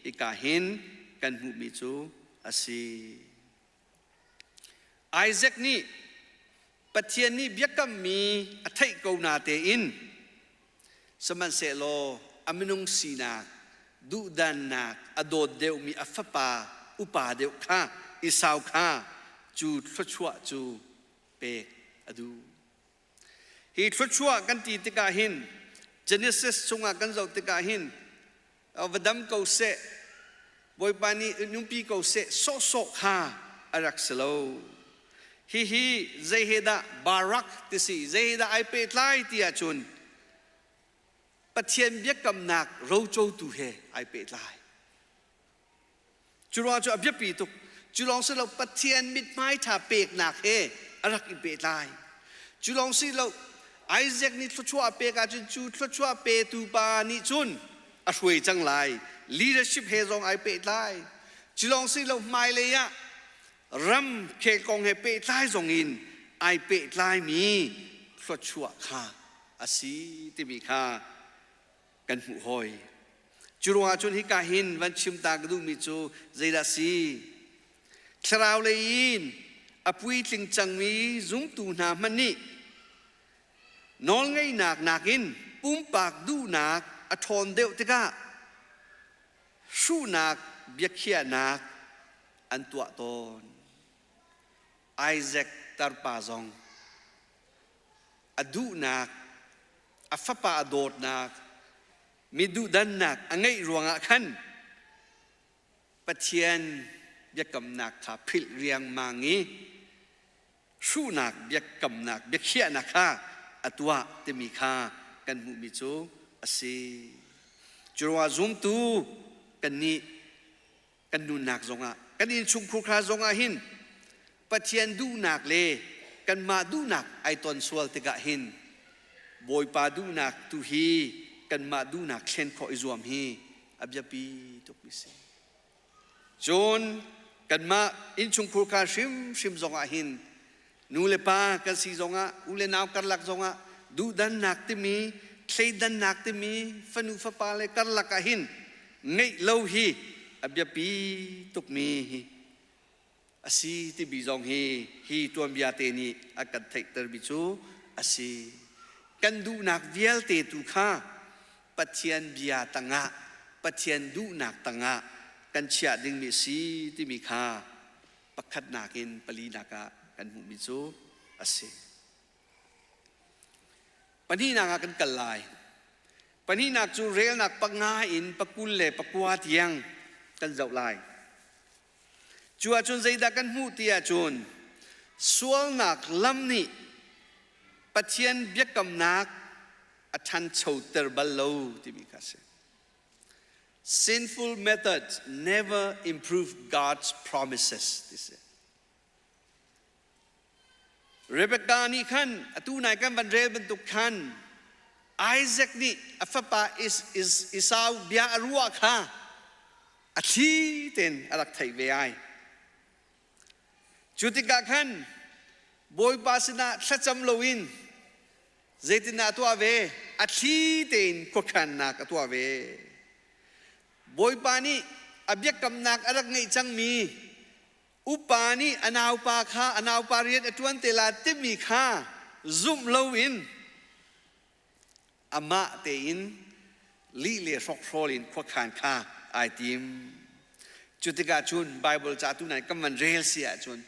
hika hin kan hmuhmi cu a si. Isaac nih. Pathian nih biakammi a theih ko na tein sihmanhsehlaw a minung sinak duhdannak a dawt deuhmi a fapa upa deuh kha Esau kha cu thluachuah cu pek a duh. Hi thluachuah kan ti tikah hin Genesis chungah kan zoh tikah hin va dam ko seh, Bawipa nih nunpi ko seh sawhsawh kha a rak si lo. Hihi zei he dah Barak ti si, zei he dah ai pehtlai ti ahcun Pathian biakamnak rocotu he ai pehtlai. Cu ruang cu a biapi tuk. Cu lawng si lo Pathian mithmai ṭha peknak he a rak i pehtlai. Cu lawng si lo Isaac nih thluachuah a pek ahcun cu thluachuah petu pa nih cun a hruai cang lai. Leadership he zong ai pehtlai. Cu lawng si lo hmailei ah ram khel kong he pehtlai zong in ai pehtlaimi thluachuah kha a si timi kha kan hmuh hoi. Cu ruangah cun hika hin van chim ta ka duhmi cu zeidah si? Thlarau lei in a puitling cangmi zumtu hna hmanh nih nawlngeihnak nakin pumpak duhnak a ṭhawn deuh tikah hruhnak biakhiahnak an tuah tawn. Isaac tarpa zong a duhnak, a fapa a dawtnak, mi duhdannak a ngeih ruangah khan Pathian biakamnak kha philh riangmang i hruhnak biakamnak biakhiahnak kha a tuah timi kha kan hmuhmi cu a si. Cu ruangah zumtu kannih kan nunnak zongah kan innchungkhur kha zongah hin Pathian duhnak le kanmah duhnak ai ton sual tikah hin Bawipa duhnak tu hi kanmah duhnak thlen khawh i zuam hi a biapi tukmi si. Cun kanmah innchungkhur kha hrimhrim zongah hin nu le pa kan si zongah u le nau karlak zongah duhdannak timi thleidannak timi fanu fapa le karlak ah hin ngeih lo hi a biapi tukmi hi a si timi zong hi hi tuanbia te nih a kan theihtermi cu a si. Kan duhnak vialte tu kha Pathian bia tangah Pathian duhnak tangah kan chiah dingmi a si timi kha pakhatnak in palinak ah kan hmuhmi cu a si. Pahnihnak ah kan kal lai. Pahnihnak cu relnak panga in pakul le pakua tiang kan zoh lai. Cu ahcun zeidah kan hmuh ti ahcun sualnak lam nih Pathian biakamnak a ṭhanchoter bal lo timi kha a si. Sinful methods never improve God's promises ti si. Rebecca nih khan atu nai kan van rel bantuk khan Isaac nih a fapa Esau bia a ruah kha a thli tein a rak theih ve ai. Cu tikah khan Bawipa sinah thlacam loin zeitindah a tuah ve? A thli tein khuakhannak a tuah ve. Bawipa nih a biakamnak a rak ngeih cangmi upa nih a naupa kha a naupa rian a ṭuan te la timi kha zumh loin amah tein lih le hrokhrawl in khuakhan kha ai tim. Cu tikah cun Baibal ca tu nai kan van rel si ahcun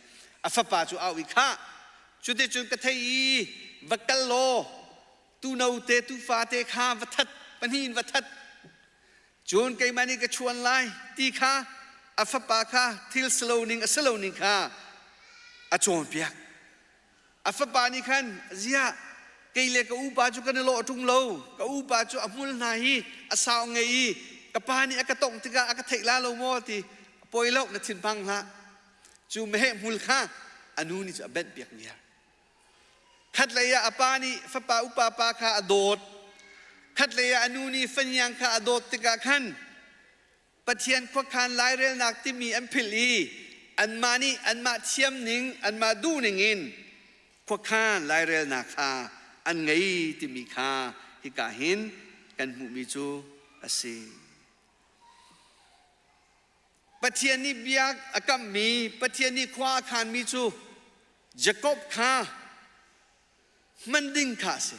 a fapa cu au i khah cuticun ka thei i va kal law tu note tu fate kha va that pahnih in va that Cun keimah nih ka chuan lai ti kha a fapa kha thil si lo ning a si lo ning kha a cawnpiak. A fapa nih khan ziah kei le ka upa cu kan i lawh ṭung lo, ka upa cu a hmul hna hi a sau ngei i ka pa nih a ka tongh tikah a ka theih la lo maw ti poi lo na thinphang hlah. Cu meheh hmul kha a nu nih cu a benhpiak viar. Khatlei ah a pa nih fapa upa pa kha a dawt. Khatlei ah a nu nih faniang kha a dawt tikah khan Pathian khuakhan lairelnak timi an philh i anmah nih anmah thiam ning, anmah duh ning in khuakhan lairelnak kha an ngei timi kha hika hin kan hmuhmi cu a si. Pathian nih bia a kamhmi, Pathian nih khua a khanmi cu Jakob kha. Hman ding kha a si.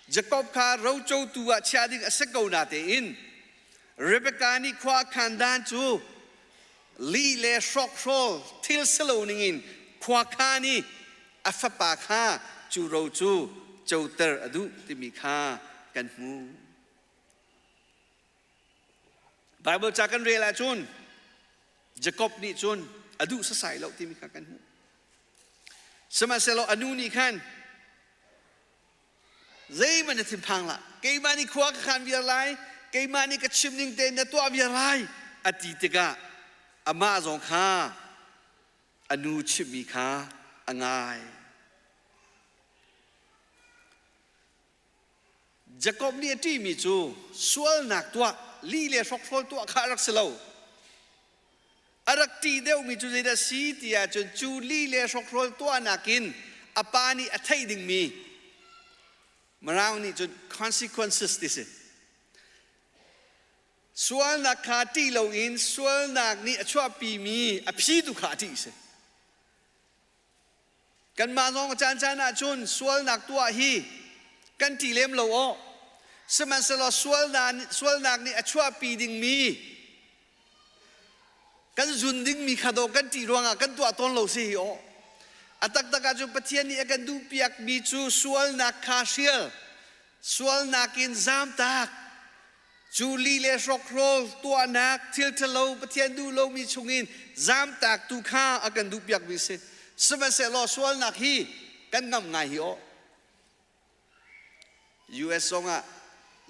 Jakob kha rocotu ah chiah ding a si ko natein Rebekah nih khua a khan dan cu lih le hrokhrawl thil si lo ningin khua khan i a fapa kha cu ro cu coter a duh timi kha kan hmuh. Bible ca kan rel ahcun Jakob nih cun a duh sasai lo timi kha kan hmuh. Sihmanhsehlaw a nu nih khan zeihmanh na thinphang hlah, keimah nih khua ka khan viar lai, keimah nih ka chim ning tein na tuah viar lai a ti tikah amah zong kha a nu chimmi kha a ngai. Jakob nih a ṭihmi cu sualnak tuah, lih le hrokhrawl tuah kha a rak si lo. A rak ṭih deuhmi cu zeidah a si ti ahcun cu lih le hrokhrawl tuahnak in a pa nih a theih dingmi Mirang nih cun consequences ti si. Sualnak kha ṭih loin sualnak nih a chuahpimi a phi tu kha a ṭih si. Kanmah zong caan caan ahcun sualnak tuah hi kan ṭih lem lo aw. Sihmanhsehlaw sualnak nih a chuahpi dingmi kan zun dingmi kha dawh kan ṭih ruangah kan tuah tawn lo si hi aw. A taktak ahcun Pathian nih a kan duhpiakmi cu sualnak kha hrial, sualnak in zamtak, Cu li le hrokhrawl tuahnak thil ṭhalo Pathian duh lomi chungin zamtak tu kha a kan duhpiakmi si. Sihmanhsehlaw sualnak hi kan ngamh ngai hi aw. US zongah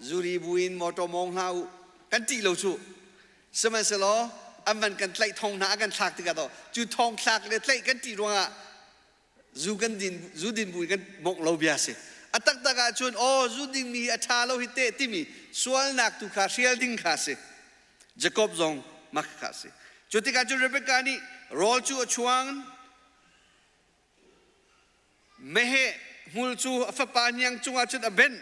zuri buin motor mawng hlah u kan ṭih lo cu. Sihmanhsehlaw an van kan tlaih thong hna a kan thlak tikah to cu thong thlak le tlaih kan ṭih ruangah zu kan din zu din bu in kan mongh lo bia si a taktak ahcun aw zu dingmi hi a ṭha lo hi teh timi sualnak tu kha hrial ding kha si Jakob zong mak kha si cu tikah cun Rebekah nih rawl cu a chuang meheh hmul cu a fapa hniang cungah cun a benh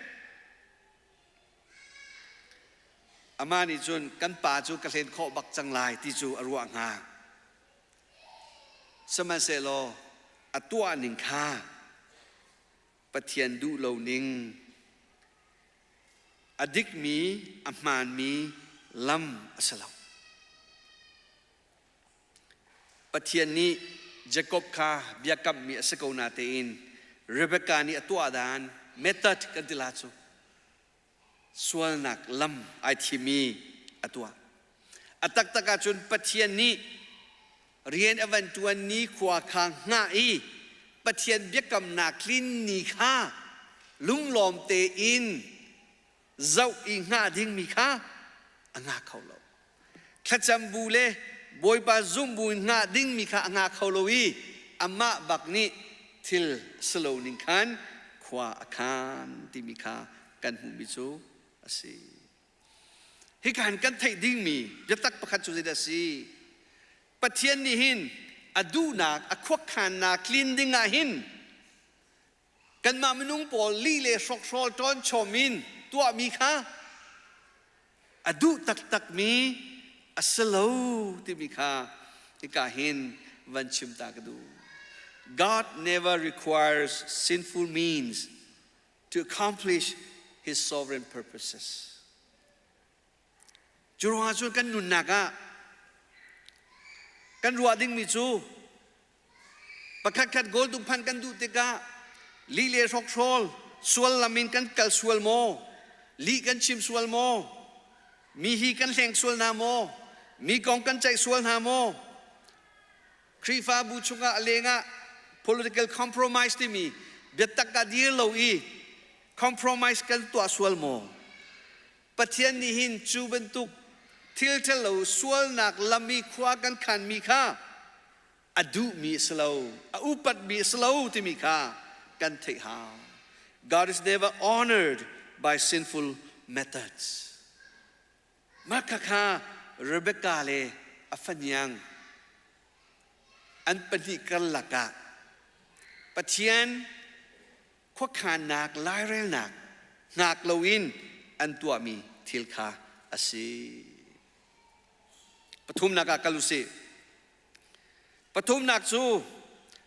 amah nih cun kan pa cu ka hlen khawh bak cang lai ti cu a ruah hnga Sihmanhsehlaw a tuahning kha Pathian duh lo ning a dikmi a hmaanmi lam a si lo. Pathian nih Jakob kha biakammi a si ko natein Rebekah nih a tuah dan method kan ti la cu sualnak lam ai thim i a tuah. A taktak ahcun Pathian nih rian a van ṭuan ni khua kha hngah i Pathian biakamnak tlin ni kha lunglawm tein zoh i hngah dingmi kha a ngah kho lo. Thlacam bu le Bawipa zumh bu in hngah dingmi kha a ngah kho lo i amah bak nih thil si lo ning khan khua a khan timi kha kan hmuhmi cu a si. Hika hin kan theih dingmi biatak pakhat cu zeidah a si? Pathian nih hin a duhnak, a khuakhannak tlin ding ah hin kanmah minung pawl lih le hrokhrawl ṭawnchom in tuahmi kha a duh taktakmi a si lo timi kha hika hin van chim ta ka duh. God never requires sinful means to accomplish his sovereign purposes. Cu ruangah cun kan nunnak ah kan ruah dingmi cu pakhatkhat goal tung phan kan duh tikah lih le hrokhrawl sual lam in kan kal sual maw lih kan chim sual maw mi hi kan hleng sual hna maw mi kong kan ceih sual hna maw Khrihfabu chungah a lengah political compromise timi biatak ah dir lo i compromise kan tuah sual maw? Pathian nih hin cu bantuk thil ṭhalo sualnak lam i khua kan khanmi kha a duhmi a si lo, a upatmi a si lo timi kha kan theih hau. God is never honored by sinful methods. Mah khakha Rebekah le a fahniang an pahnih karlak ah Pathian khuakhannak lairelnak hngak loin an tuahmi thil kha a si. Pathumnak ah kal u sih. Pathumnak cu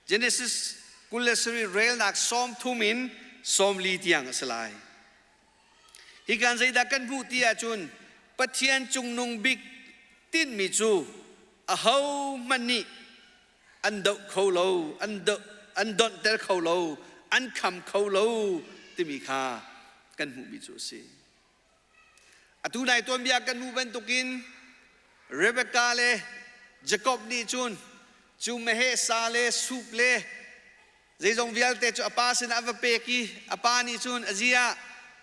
Genesis 27 relnak 30 in 40 tiang a si lai. Hi kan zeidah kan hmuh ti ahcun Pathian cungnung bik tinhmi cu ahohmanh nih an doh kho lo, an doh, an donhter kho lo, an kham kho lo timi kha kan hmuhmi cu a si. Atu nai tuanbia kan hmuh bantukin Rebecca le Jacob nih cun cu meheh sa le sup le zeizong vialte cu a pa sinah a va pek i a pa nih cun a zia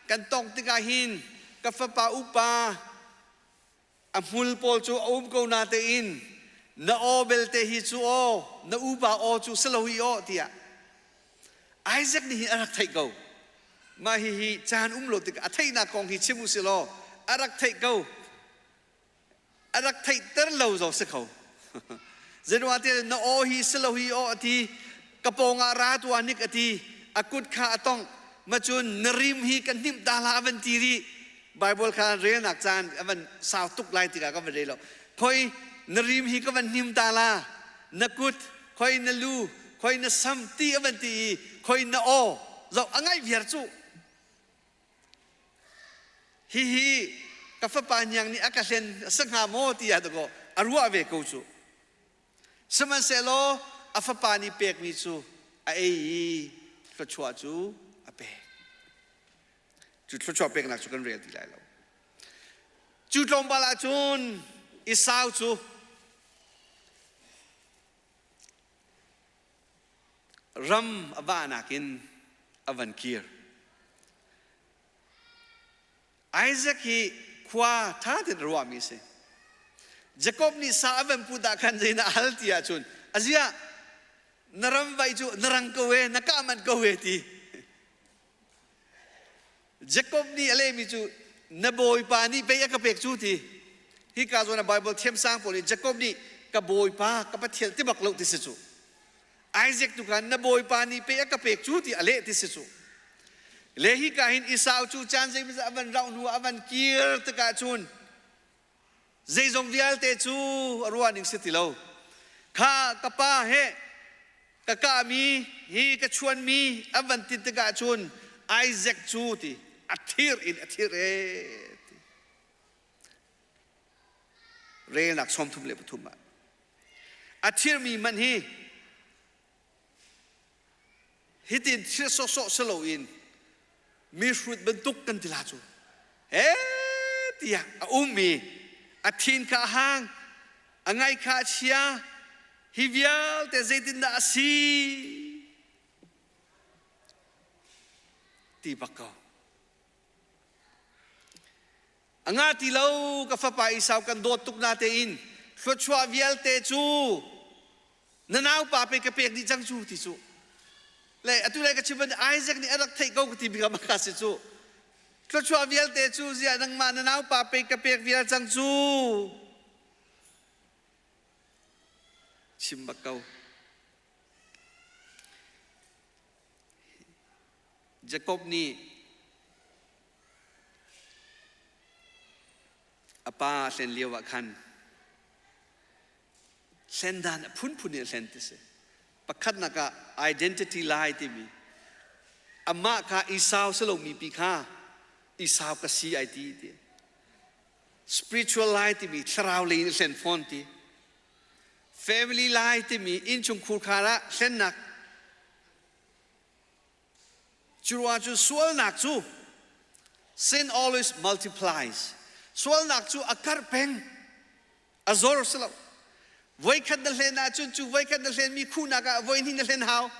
kan tongh tikah hin ka fapa upa a hmul pawl cu a um ko na tein na aw belte hi cu aw na upa aw cu si lo hi aw tiah Isaac nih hin a rak theih ko. Mah hihi caan um lo tikah a theihnak kong hi chim u si law a rak theih ko. A rak theihter lo zong si kho. Zeiruangah na aw hi si lo hi aw a ti, ka pawngah ra tuah nik a ti, a kut kha a tongh, ma cun na rim hi kan hnimh ta hlah a van ti rih. Bible kha relnak caan a van sau tuk lai tikah ka van rel lo. Khoi na rim hi ka van hnim ta la, na kut, khoi na lu, khoi na sam ti a van ti i khoi na aw zoh a ngaih viar cu. Hihi ka fapa hniang nih a ka hlen a si hnga maw ti ah dakaw a ruah ve ko cu. Sihmanhsehlaw a fapa nih pekmi cu a ei i thluachuah cu a pek. Cu thluachuah peknak cu kan rel ti lai lo. Cu tlawmpal ah cun Esau cu ram a vahnak in a van kir. Isaac hi khua ṭha tein a ruahmi a si. Jakob nih sa a van put ah khan zeidah a hal ti ahcun aziah na ram vai cu na rang ko e na kah manh ko e ti. Jakob nih a lehmi cu na bawipa nih pei a ka pek cu ti. Hika zawn ah Bible thiamsang pawl nih Jakob nih ka bawipa ka Pathian ti bak lo ti si cu. Isaac tu khan na bawipa nih pei a ka pek cu ti a leh ti si cu. Le hika hin Esau cu caan zeimawzat a van rauh hnu ah a van kir tikah cun zeizong vialte cu a ruah ning si ti lo. Kha ka pa he ka kahmi hi ka chuanmi an van ti tikah cun Isaac cu ti a thir in a thir e ti. Relnak 33 ah a thirmi man hi hitin thil sawhsawh si loin mi hrut bantuk kan ti la cu he tiah a ummi a thin kha a hang a ngai kha a chia hi vialte zeitindah a si ti bak ko A nga ti lo ka fapa Esau kan dawt tuk na tein thluachuah vialte cu na naupa pe ka pek dih cang cu ti cu le atu lai ka chim ban Isaac nih a rak theih ko ka ti bik ah maka si cu thluachuah vialte cu ziah nangmah na naupa pe ka pek vial cang cu chim bak ko Jacob nih A pa a hlen lio ah khan hlen dan a phunphun in a hlen ti si. Pakhatnak ah identity lie timi amah kha Esau si lomi pi kha Esau ka si ai ti ti. Spiritual lie timi thlarau lei in a hlen fawn ti. Family lie timi innchungkhur khar ah hlennak Curuang cu sualnak cu sin always multiplies. Sualnak cu a karh peng. A zor si lo. Voikhat na hlen ahcun cu voikhat na hlenmi khuhnak ah voihnih na hlen hau.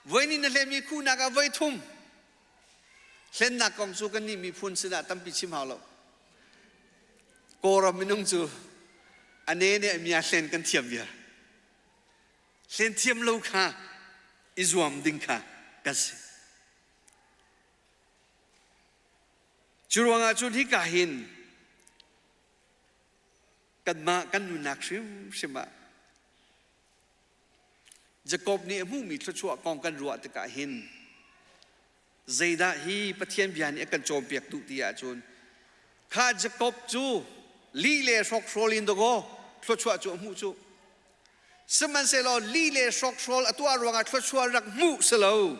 Voihnih na hlenmi khuhnak ah voithum. Hlennak kong cu kannih miphun sinah tampi chim hau lo. Kawlram minung cu a ne ne a mia hlen kan thiam viar. Hlen thiam lo kha i zuam ding kha kan si. Cu ruangah cun hika hin kanmah kan nunnak hrimhrim ah Jakob nih a hmuhmi thluachuah kong kan ruah tikah hin zeidah hi Pathian bia nih a kan cawnpiak duh ti ahcun kha Jakob cu lih le hrokhrawl in dawkaw thluachuah cu a hmuh cu sihmanhsehlaw lih le hrokhrawl a tuah ruangah thluachuah rak hmuh si lo.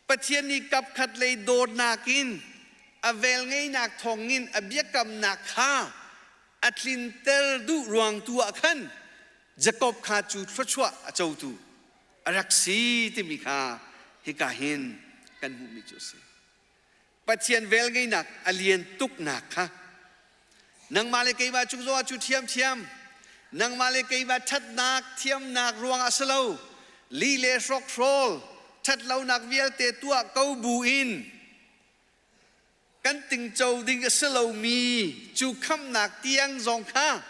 Pathian nih kapkhat lei dawtnak in a velngeihnak thawngin a biakamnak kha a tlinter duh ruang tu ah khan Jakob kha cu thluachuah a cotu a rak si timi kha hika hin kan hmuhmi cu a si. Pathian velngeihnak a lian tuknak kha nangmah le keimah cung zongah cu ṭhiamṭhiam nangmah le keimah ṭhatnak thiamnak ruangah si lo li le hrokhrawl ṭhatlonak vialte tuah ko bu in kan tingco ding a si lomi cu khamnak tiang zong kha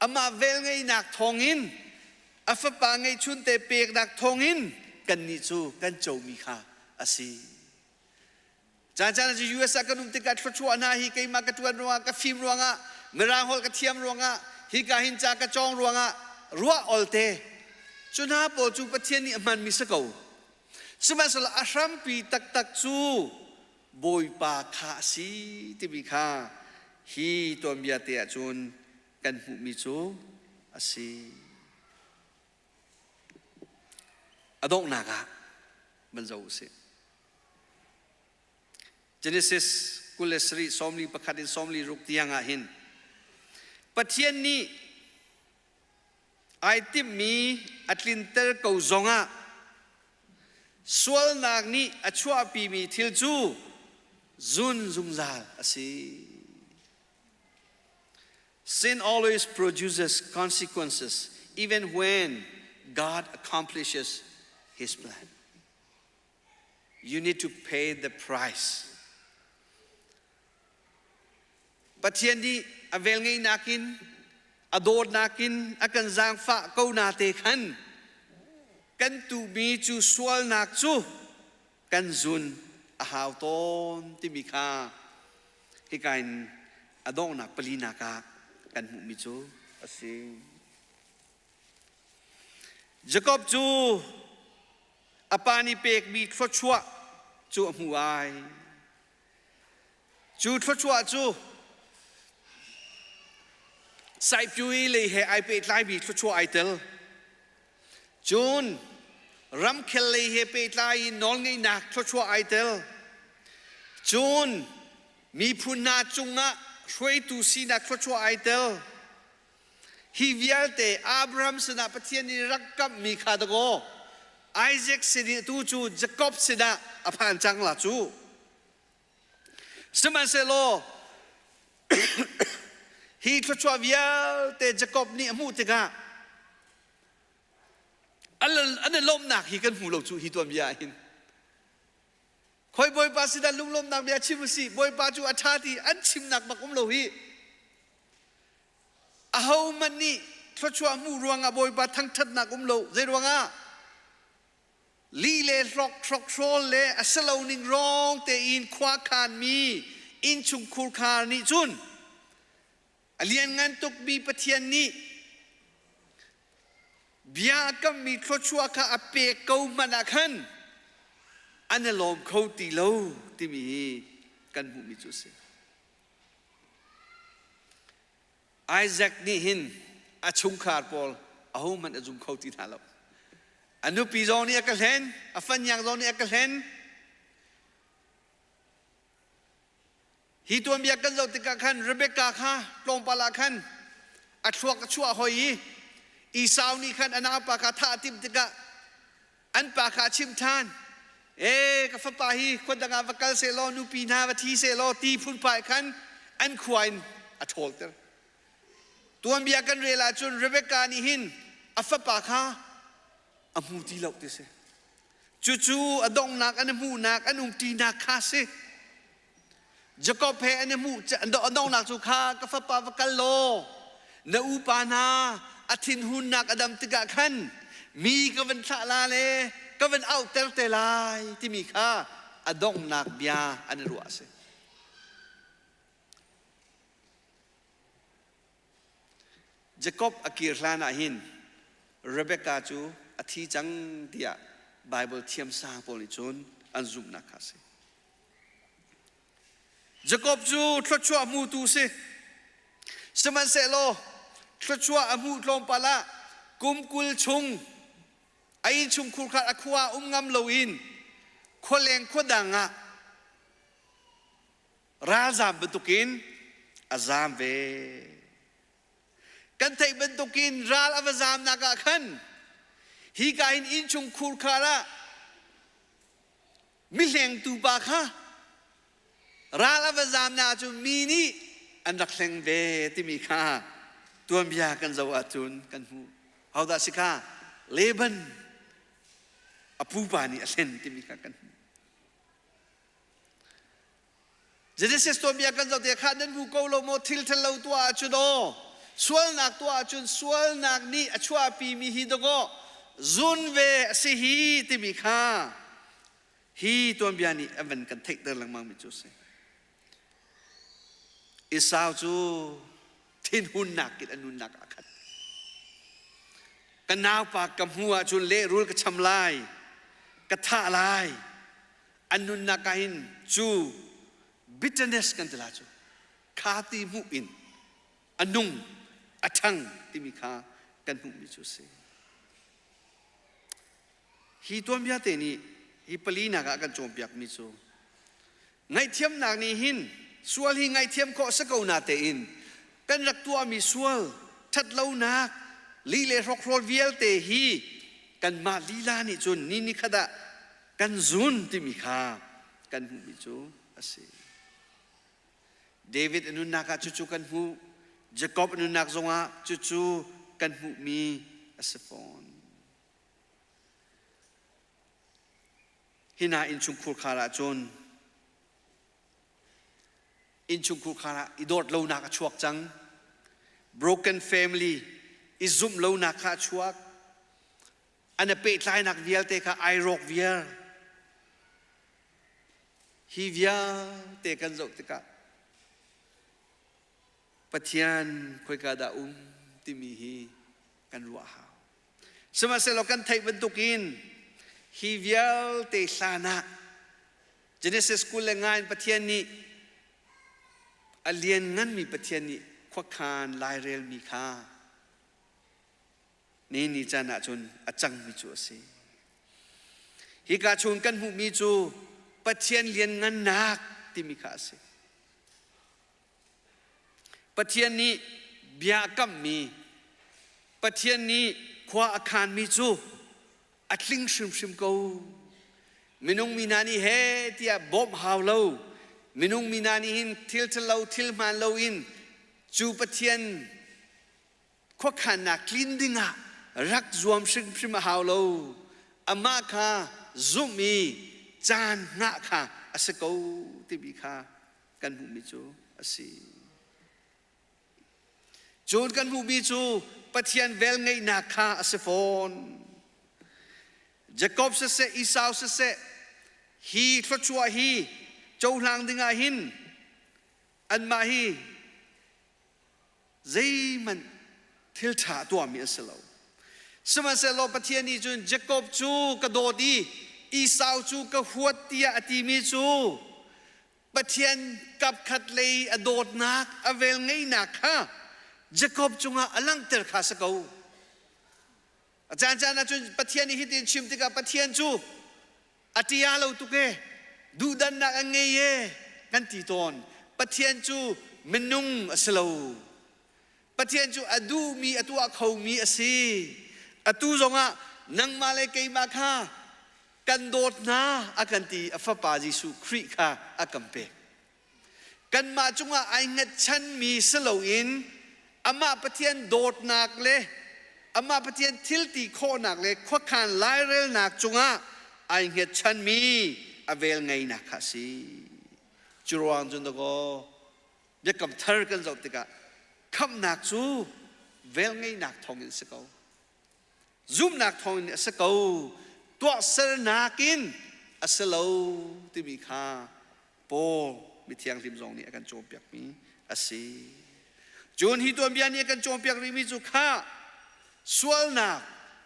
amah velngeihnak thawngin a fapa ngeihchunte peknak thawngin kannih cu kan comi kha a si. Caan caan cu US ah kan um tikah thluachuah hna hi keimah ka ṭuan ruangah ka fim ruangah Mirang holh ka thiam ruangah hika hin ca ka cawng ruangah ruah olte cu hna pawl cu Pathian nih a hmanmi si ko. Sihmanhsehlaw a hrampi taktak cu Bawipa kha a si timi kha hi tuanbia te ahcun kan hmuhmi cu a si. A donghnak ah van zoh u sih. Genesis 27 41 in 46 tiang ah hin Pathian nih ai timhmi a tlinter ko zongah sualnak nih a chuahpimi thil cu zun zungzal a si. Sin always produces consequences even when God accomplishes his plan. You need to pay the price. Pathian nih a velngeihnak in a dawtnak in a kan zaangfah ko na te khan kan tuhmi cu sualnak cu kan zun a hau tawn timi kha hika in a donghnak palinak ah kan hmuhmi cu a si. Jakob cu a pa nih pekmi thluachuah cu a hmu ai. Cu thluachuah cu Saipui lei he ai pehtlaimi thluachuah ai tel. Cun ramkhel lei he pehtlai in nawlngeihnak thluachuah ai tel. Cun miphun hna cungah hruaitu sinak thluachuah ai tel. Hi vialte Abraham sinah Pathian nih rak kamhmi kha dakaw Isaac sin i atu cu Jakob sinah a phan cang la cu. Sihmanhsehlaw hi thluachuah vialte Jakob nih a hmuh tikah an i lawmhnak hi kan hmu lo cu hi tuanbia ah hin. Khoi Bawipa sinah lunglawmhnak bia chim usih Bawipa cu a ṭha ti an chimnak bak um lo hi. Ahohmanh nih thluachuah hmuh ruangah Bawipa thangṭhatnak um lo. Zei ruangah? Lih le hlok hrokhrawl le a si lo ning rawng tein khua khanmi innchungkhur khar nih cun a lianngan tukmi Pathian nih bia a kammi thluachuah kha a pek ko hmanh ah khan an i lawm kho ti lo timi hi kan hmuhmi cu a si. Isaac nih hin a chungkhar pawl ahohmanh a zum kho ti hna lo. A nupi zong nih a ka hlen, a fanyang zong nih a ka hlen. Hi tuanbia kan zoh tikah khan Rebecca kha tlawmpal ah khan a thluak a chuah hoi i Esau nih khan a naupa kha thah a timh tikah an pa kha a chimh ṭhan. E ka fapa hi khua dang ah va kal sehlaw nupi hna va thi sehlaw ti phunphai khan an khua in a ṭhawlter. Tuanbia kan rel ahcun Rebecca nih hin a fapa kha a hmu ti lo ti si. Cucu a donghnak an i hmuhnak an umṭinak kha si. Jakob he an i hmuh a donghnak cu kha ka fapa va kal law na upa hna a thinhunnak a dam tikah khan mi ka van thlah la le ka van auhter te lai timi kha a donghnak bia an i ruah a si. Jakob a kir hlan ah hin Rebecca cu a thi cang tiah Baibal thiamsang pawl nih cun an zumhnak kha a si. Jakob cu thluachuah hmutu si. Sihmanhsehlaw thluachuah a hmuh tlawmpal ah kum 20 chung a innchungkhur kha a khua um ngam loin Khualeng khuadang ah ralzam bantukin a zam ve. Kan theih bantukin ral a va zamnak ah khan hika hin innchung khurkhar ah mihlengtu pa kha ral a va zamnak cu mi nih an rak hleng ve timi kha tuanbia kan zoh ahcun kan hmuh. Hodah si kha? Laban a pupa nih a hlen timi kha kan hmuh. Genesis tuanbia kan zoh tikah nan hmu ko lo maw thil ṭhalo tuah ahcun aw sualnak tuah ahcun sualnak nih a chuahpimi hi dawkaw zun ve a si hi timi kha hi tuanbia nih a van kan theihter lengmang mi cu a si. Esau cu thinhunnak in a nunnak ah khat. Ka naupa ka hmu ahcun lehrul ka cham lai, ka thah lai. An nunnak ah hin cu bitterness kan ti la cu kha ti hmuh in a nung a ṭhang timi kha kan hmuhmi cu a si. Hi tuanbia te nih hi palinak ah kan cawnpiakmi cu ngaihthiamnak nih hin sual hi ngaihthiam khawh si ko na tein kan rak tuahmi sual ṭhatlonak lih le hrokhrawl vialte hi kanmah lila nih cun ni ni khat ah kan zun timi kha kan hmuhmi cu a si. David a nunnak ah cucu kan hmuh. Jacob a nunnak zongah cucu kan hmuhmi a si fawn. Hi hna innchungkhur khar ah cun innchungkhur khar ah i dawt lonak a chuak cang. Broken family i zumh lonak kha a chuak. An i pehtlainak vialte kha ai rawk viar. Hi vialte kan zoh tikah Pathian khoika dah um timi hi kan ruah hau. Sihmanhsehlaw kan theih bantukin hi vialte hlan ah Genesis 25 in Pathian nih a liannganmi Pathian nih khuakhan lairelmi kha ni ni caan ah cun a cangmi cu a si. Hika chung kan hmuhmi cu Pathian lianngannak timi kha a si. Pathian nih bia a kamhmi, Pathian nih khua a khanmi cu a tling hrimhrim ko. Minung mi hna nih he tiah bawmh hau lo. Minung mi hna nih hin thil ṭhalo, thil hmaan loin cu Pathian khuakhannak tlin dingah rak zuam hrimhrim a hau lo. Amah kha zumh i caan hngah kha a si ko timi kha kan hmuhmi cu a si. Cun kan hmuhmi cu Pathian velngeihnak kha a si fawn. Jakob siseh, Esau siseh, hi thluachuah hi cohlang dingah hin anmah hi zeihmanh thil ṭha tuahmi a si lo. Sihmanhsehlaw Pathian nih cun Jakob cu ka dawt i Esau cu ka huat tiah a timi cu Pathian kapkhat lei a dawtnak a velngeihnak kha Jakob cungah a langhter kha si ko. A caancaan ahcun Pathian nih hitin chim tikah Pathian cu a ṭia lo tuk e, duhdannak a ngei e kan ti tawn. Pathian cu minung a si lo. Pathian cu a duhmi a tuah khomi a si. Atu zongah nangmah le keimah kha kan dawt hna a kan ti a fapa Jesuh Khrih kha a kan pek. Kanmah cungah ai hngatchanmi si loin amah Pathian dawtnak le amah Pathian thilti khawhnak le khuakhan lairelnak cungah ai hngatchanmi a vel ngeinak kha a si. Cu ruang cun dakaw biakam thar kan zoh tikah khamhnak cu velngeihnak thawngin a si ko. Zumhnak thawngin a si ko. Tuahsernak in a si lo timi kha Paul mithianghlim zong nih a kan cawnpiakmi a si. Cun hi tuanbia nih a kan cawnpiak rihmi cu kha sualnak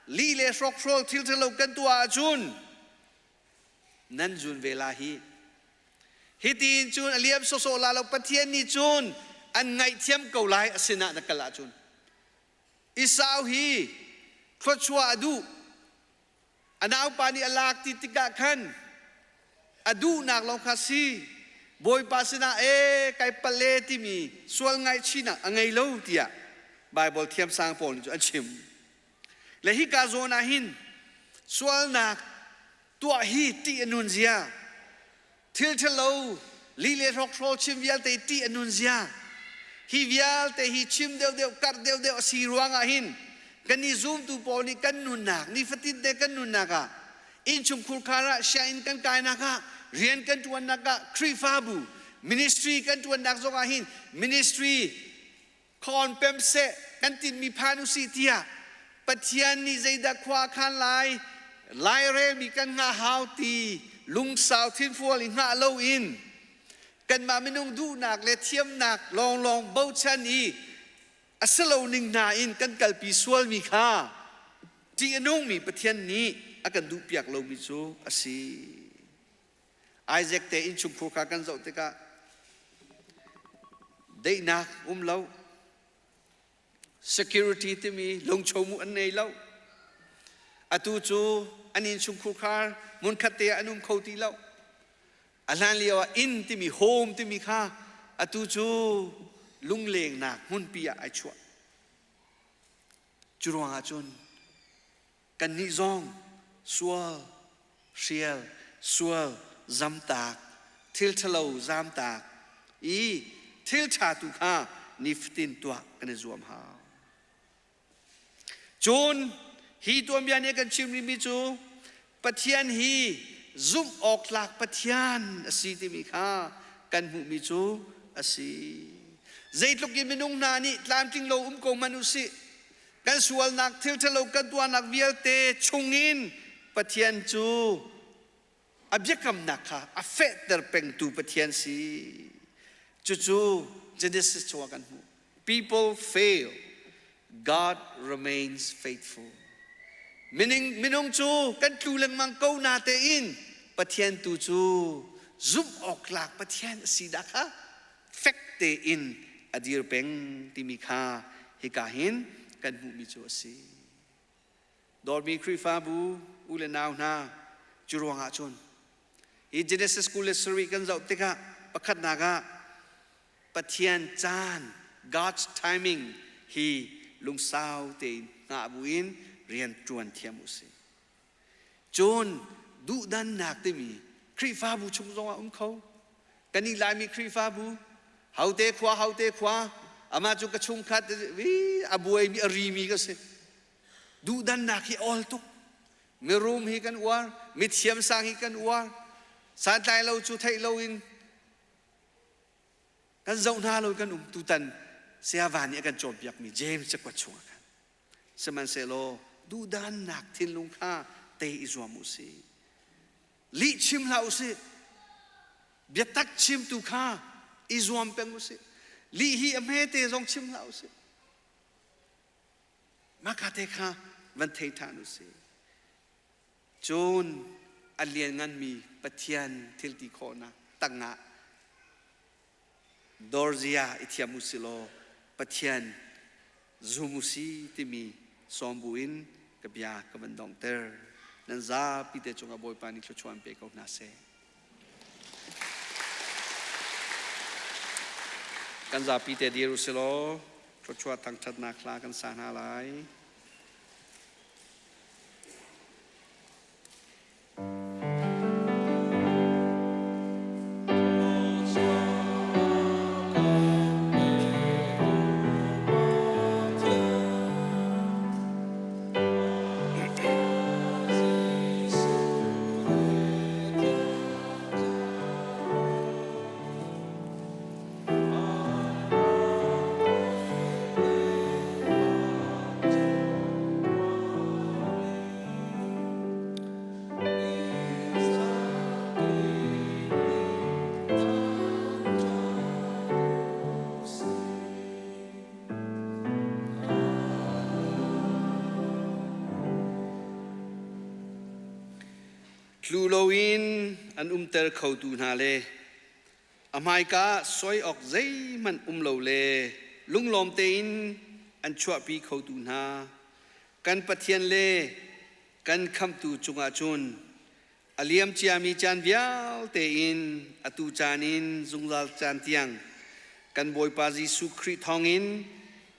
lih le hrokhrawl thil ṭhalo kan tuah ahcun nan zun ve la hi. Hitiin cun a liam sawsawh la lo Pathian nih cun an ngaihthiam ko lai a sinah na kal ahcun. Esau hi thluachuah a duh. A naupa nih a lak ti tikah khan. A duhnak lawng kha si. Bawipa sinah ee kai palh ee timi sual ngaihchihnak a ngei lo tiah Baibal thiamsang pawl nih cu an chim. Le hika zawn ah hin sualnak tuah hi ṭih a nun zia, thil ṭhalo lih le hrokhrawl chim vialte ṭih a nun zia, hi vialte hi chim deuhdeuh karh deuhdeuh a si ruangah hin kan i zumtu pawl nih kan nunnak nifatin te kan nunnak ah innchungkhur khar ah sianginn kan kainak ah rian kan ṭuannak ah Khrihfabu ministry kan ṭuannak zongah hin ministry khawn pem seh kan tinmi phan usih tiah Pathian nih zeidah khua a khan lai lairelmi kan hngah hau ti lungsau thinfual i hngah loin kanmah minung duhnak le thiamnak lawnglawng bochan i a si lo ning hna in kan kalpi sualmi kha ṭih a nungmi Pathian nih a kan duhpiak lomi cu a si. Isaac te innchungkhur kha kan zoh tikah daihnak um lo, security timi lungchomu an nei lo. Atu cu an innchungkhur khar hmunkhat te ah an um kho ti lo. A hlan lio ah inn timi home timi kha atu cu lunglengnak hmunpi ah ai chuah. Cu ruangah cun Kannih zong sual, hrial, sual, zamtak, thil ṭhalo zamtak i thil ṭha tu kha nifatin tuah kan i zuam hau. Cun hi tuanbia nih a kan chim rihmi cu Pathian hi zumh awk tlak Pathian a si timi kha kan hmuhmi cu a si. Zeitluk in minung hna nih tlamtling lo um ko hmanh u sih, kan sualnak thil ṭhalo kan tuahnak vialte chungin Pathian cu a biakamnak kha a fehter pengtu Pathian si. Cucu Genesis chungah kan hmuh. People fail, God remains faithful. Meaning, minung cu kan tlu lengmang ko na tein Pathian tu cu zumh awk tlak Pathian a si dah kha fek tein a dir peng timi kha hika hin kan hmuhmi cu a si. Dawtmi Khrihfabu u le nau hna, cu ruangah cun hi Genesis 27 kan zoh tikah pakhatnak ah Pathian caan God's timing hi lungsau tein hngah buin rian ṭuan thiam u sih. Cun duhdannak timi Khrihfabu chung zongah um kho. Kan i Laimi Khrihfabu, haute khua haute khua, amah cu ka chungkhat a buaimi a rimi ka si. Duhdannak hi awl tuk. Mirum hi kan uar, mithiam sang hi kan uar. Santlai lo cu theih loin kan zoh hna lo kan um tutan saya van nih a kan cawnpiakmi James cakuat chungah khan Sihmanhsehlaw duhdannak thinlung kha tei i zuam u sih. Lih chim hlah u sih. Biatak chimtu kha i zuam peng u sih. Lih hi a hmete zong chim hlah u sih. Mah te kha van thei ṭhan u sih. Cun a liannganmi Pathian thil ti khawhnak tangah Dawrzia i thiam u silaw Pathian zum u si timi sawm buin ka bia ka van donghter. Nan zapi te cungah Bawipa nih thluachuah in pe ko hna seh. Kan zapi te dir u silaw thluachuah thangṭhatnak hla kan sa hna lai. Tlu loin an umter khotu hna le a hmaika ah soi awk zeihmanh um lo le lunglawm tein an chuahpi khotu hna kan Pathian le kan Khamhtu cungah cun A liam ciami caan vialte in atu caan in zungzal caan tiang kan Bawipa Jesuh Khrih thawngin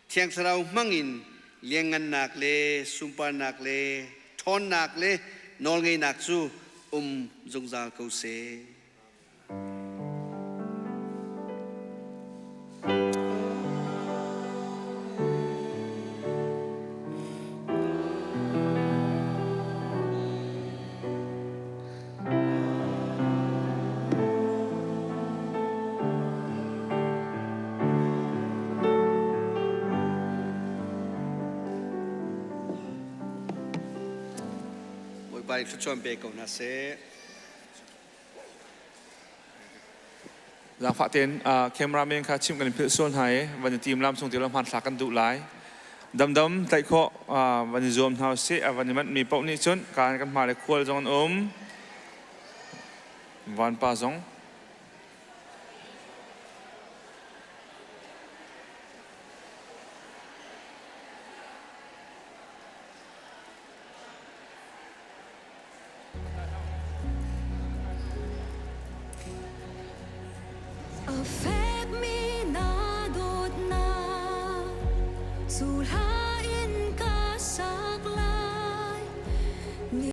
Thiang Thlarau hmangin lianngannak le sunparnak le ṭhawnnak le nawlngeihnak cu um zungzal ko seh. Bawipa nih thluachuah pe ko hna seh. Zaangfah tein cameraman kha chim kan in philh sual hna i van i tim lam chung ti lo hmanthlak kan duh lai. Damdam tlaih khawh van i zuam hna usih. A van i manhmi paoh nih cun kan kan hma le khual zong an um. Vanpa zong. A fekmi na dawtnak cu hlan.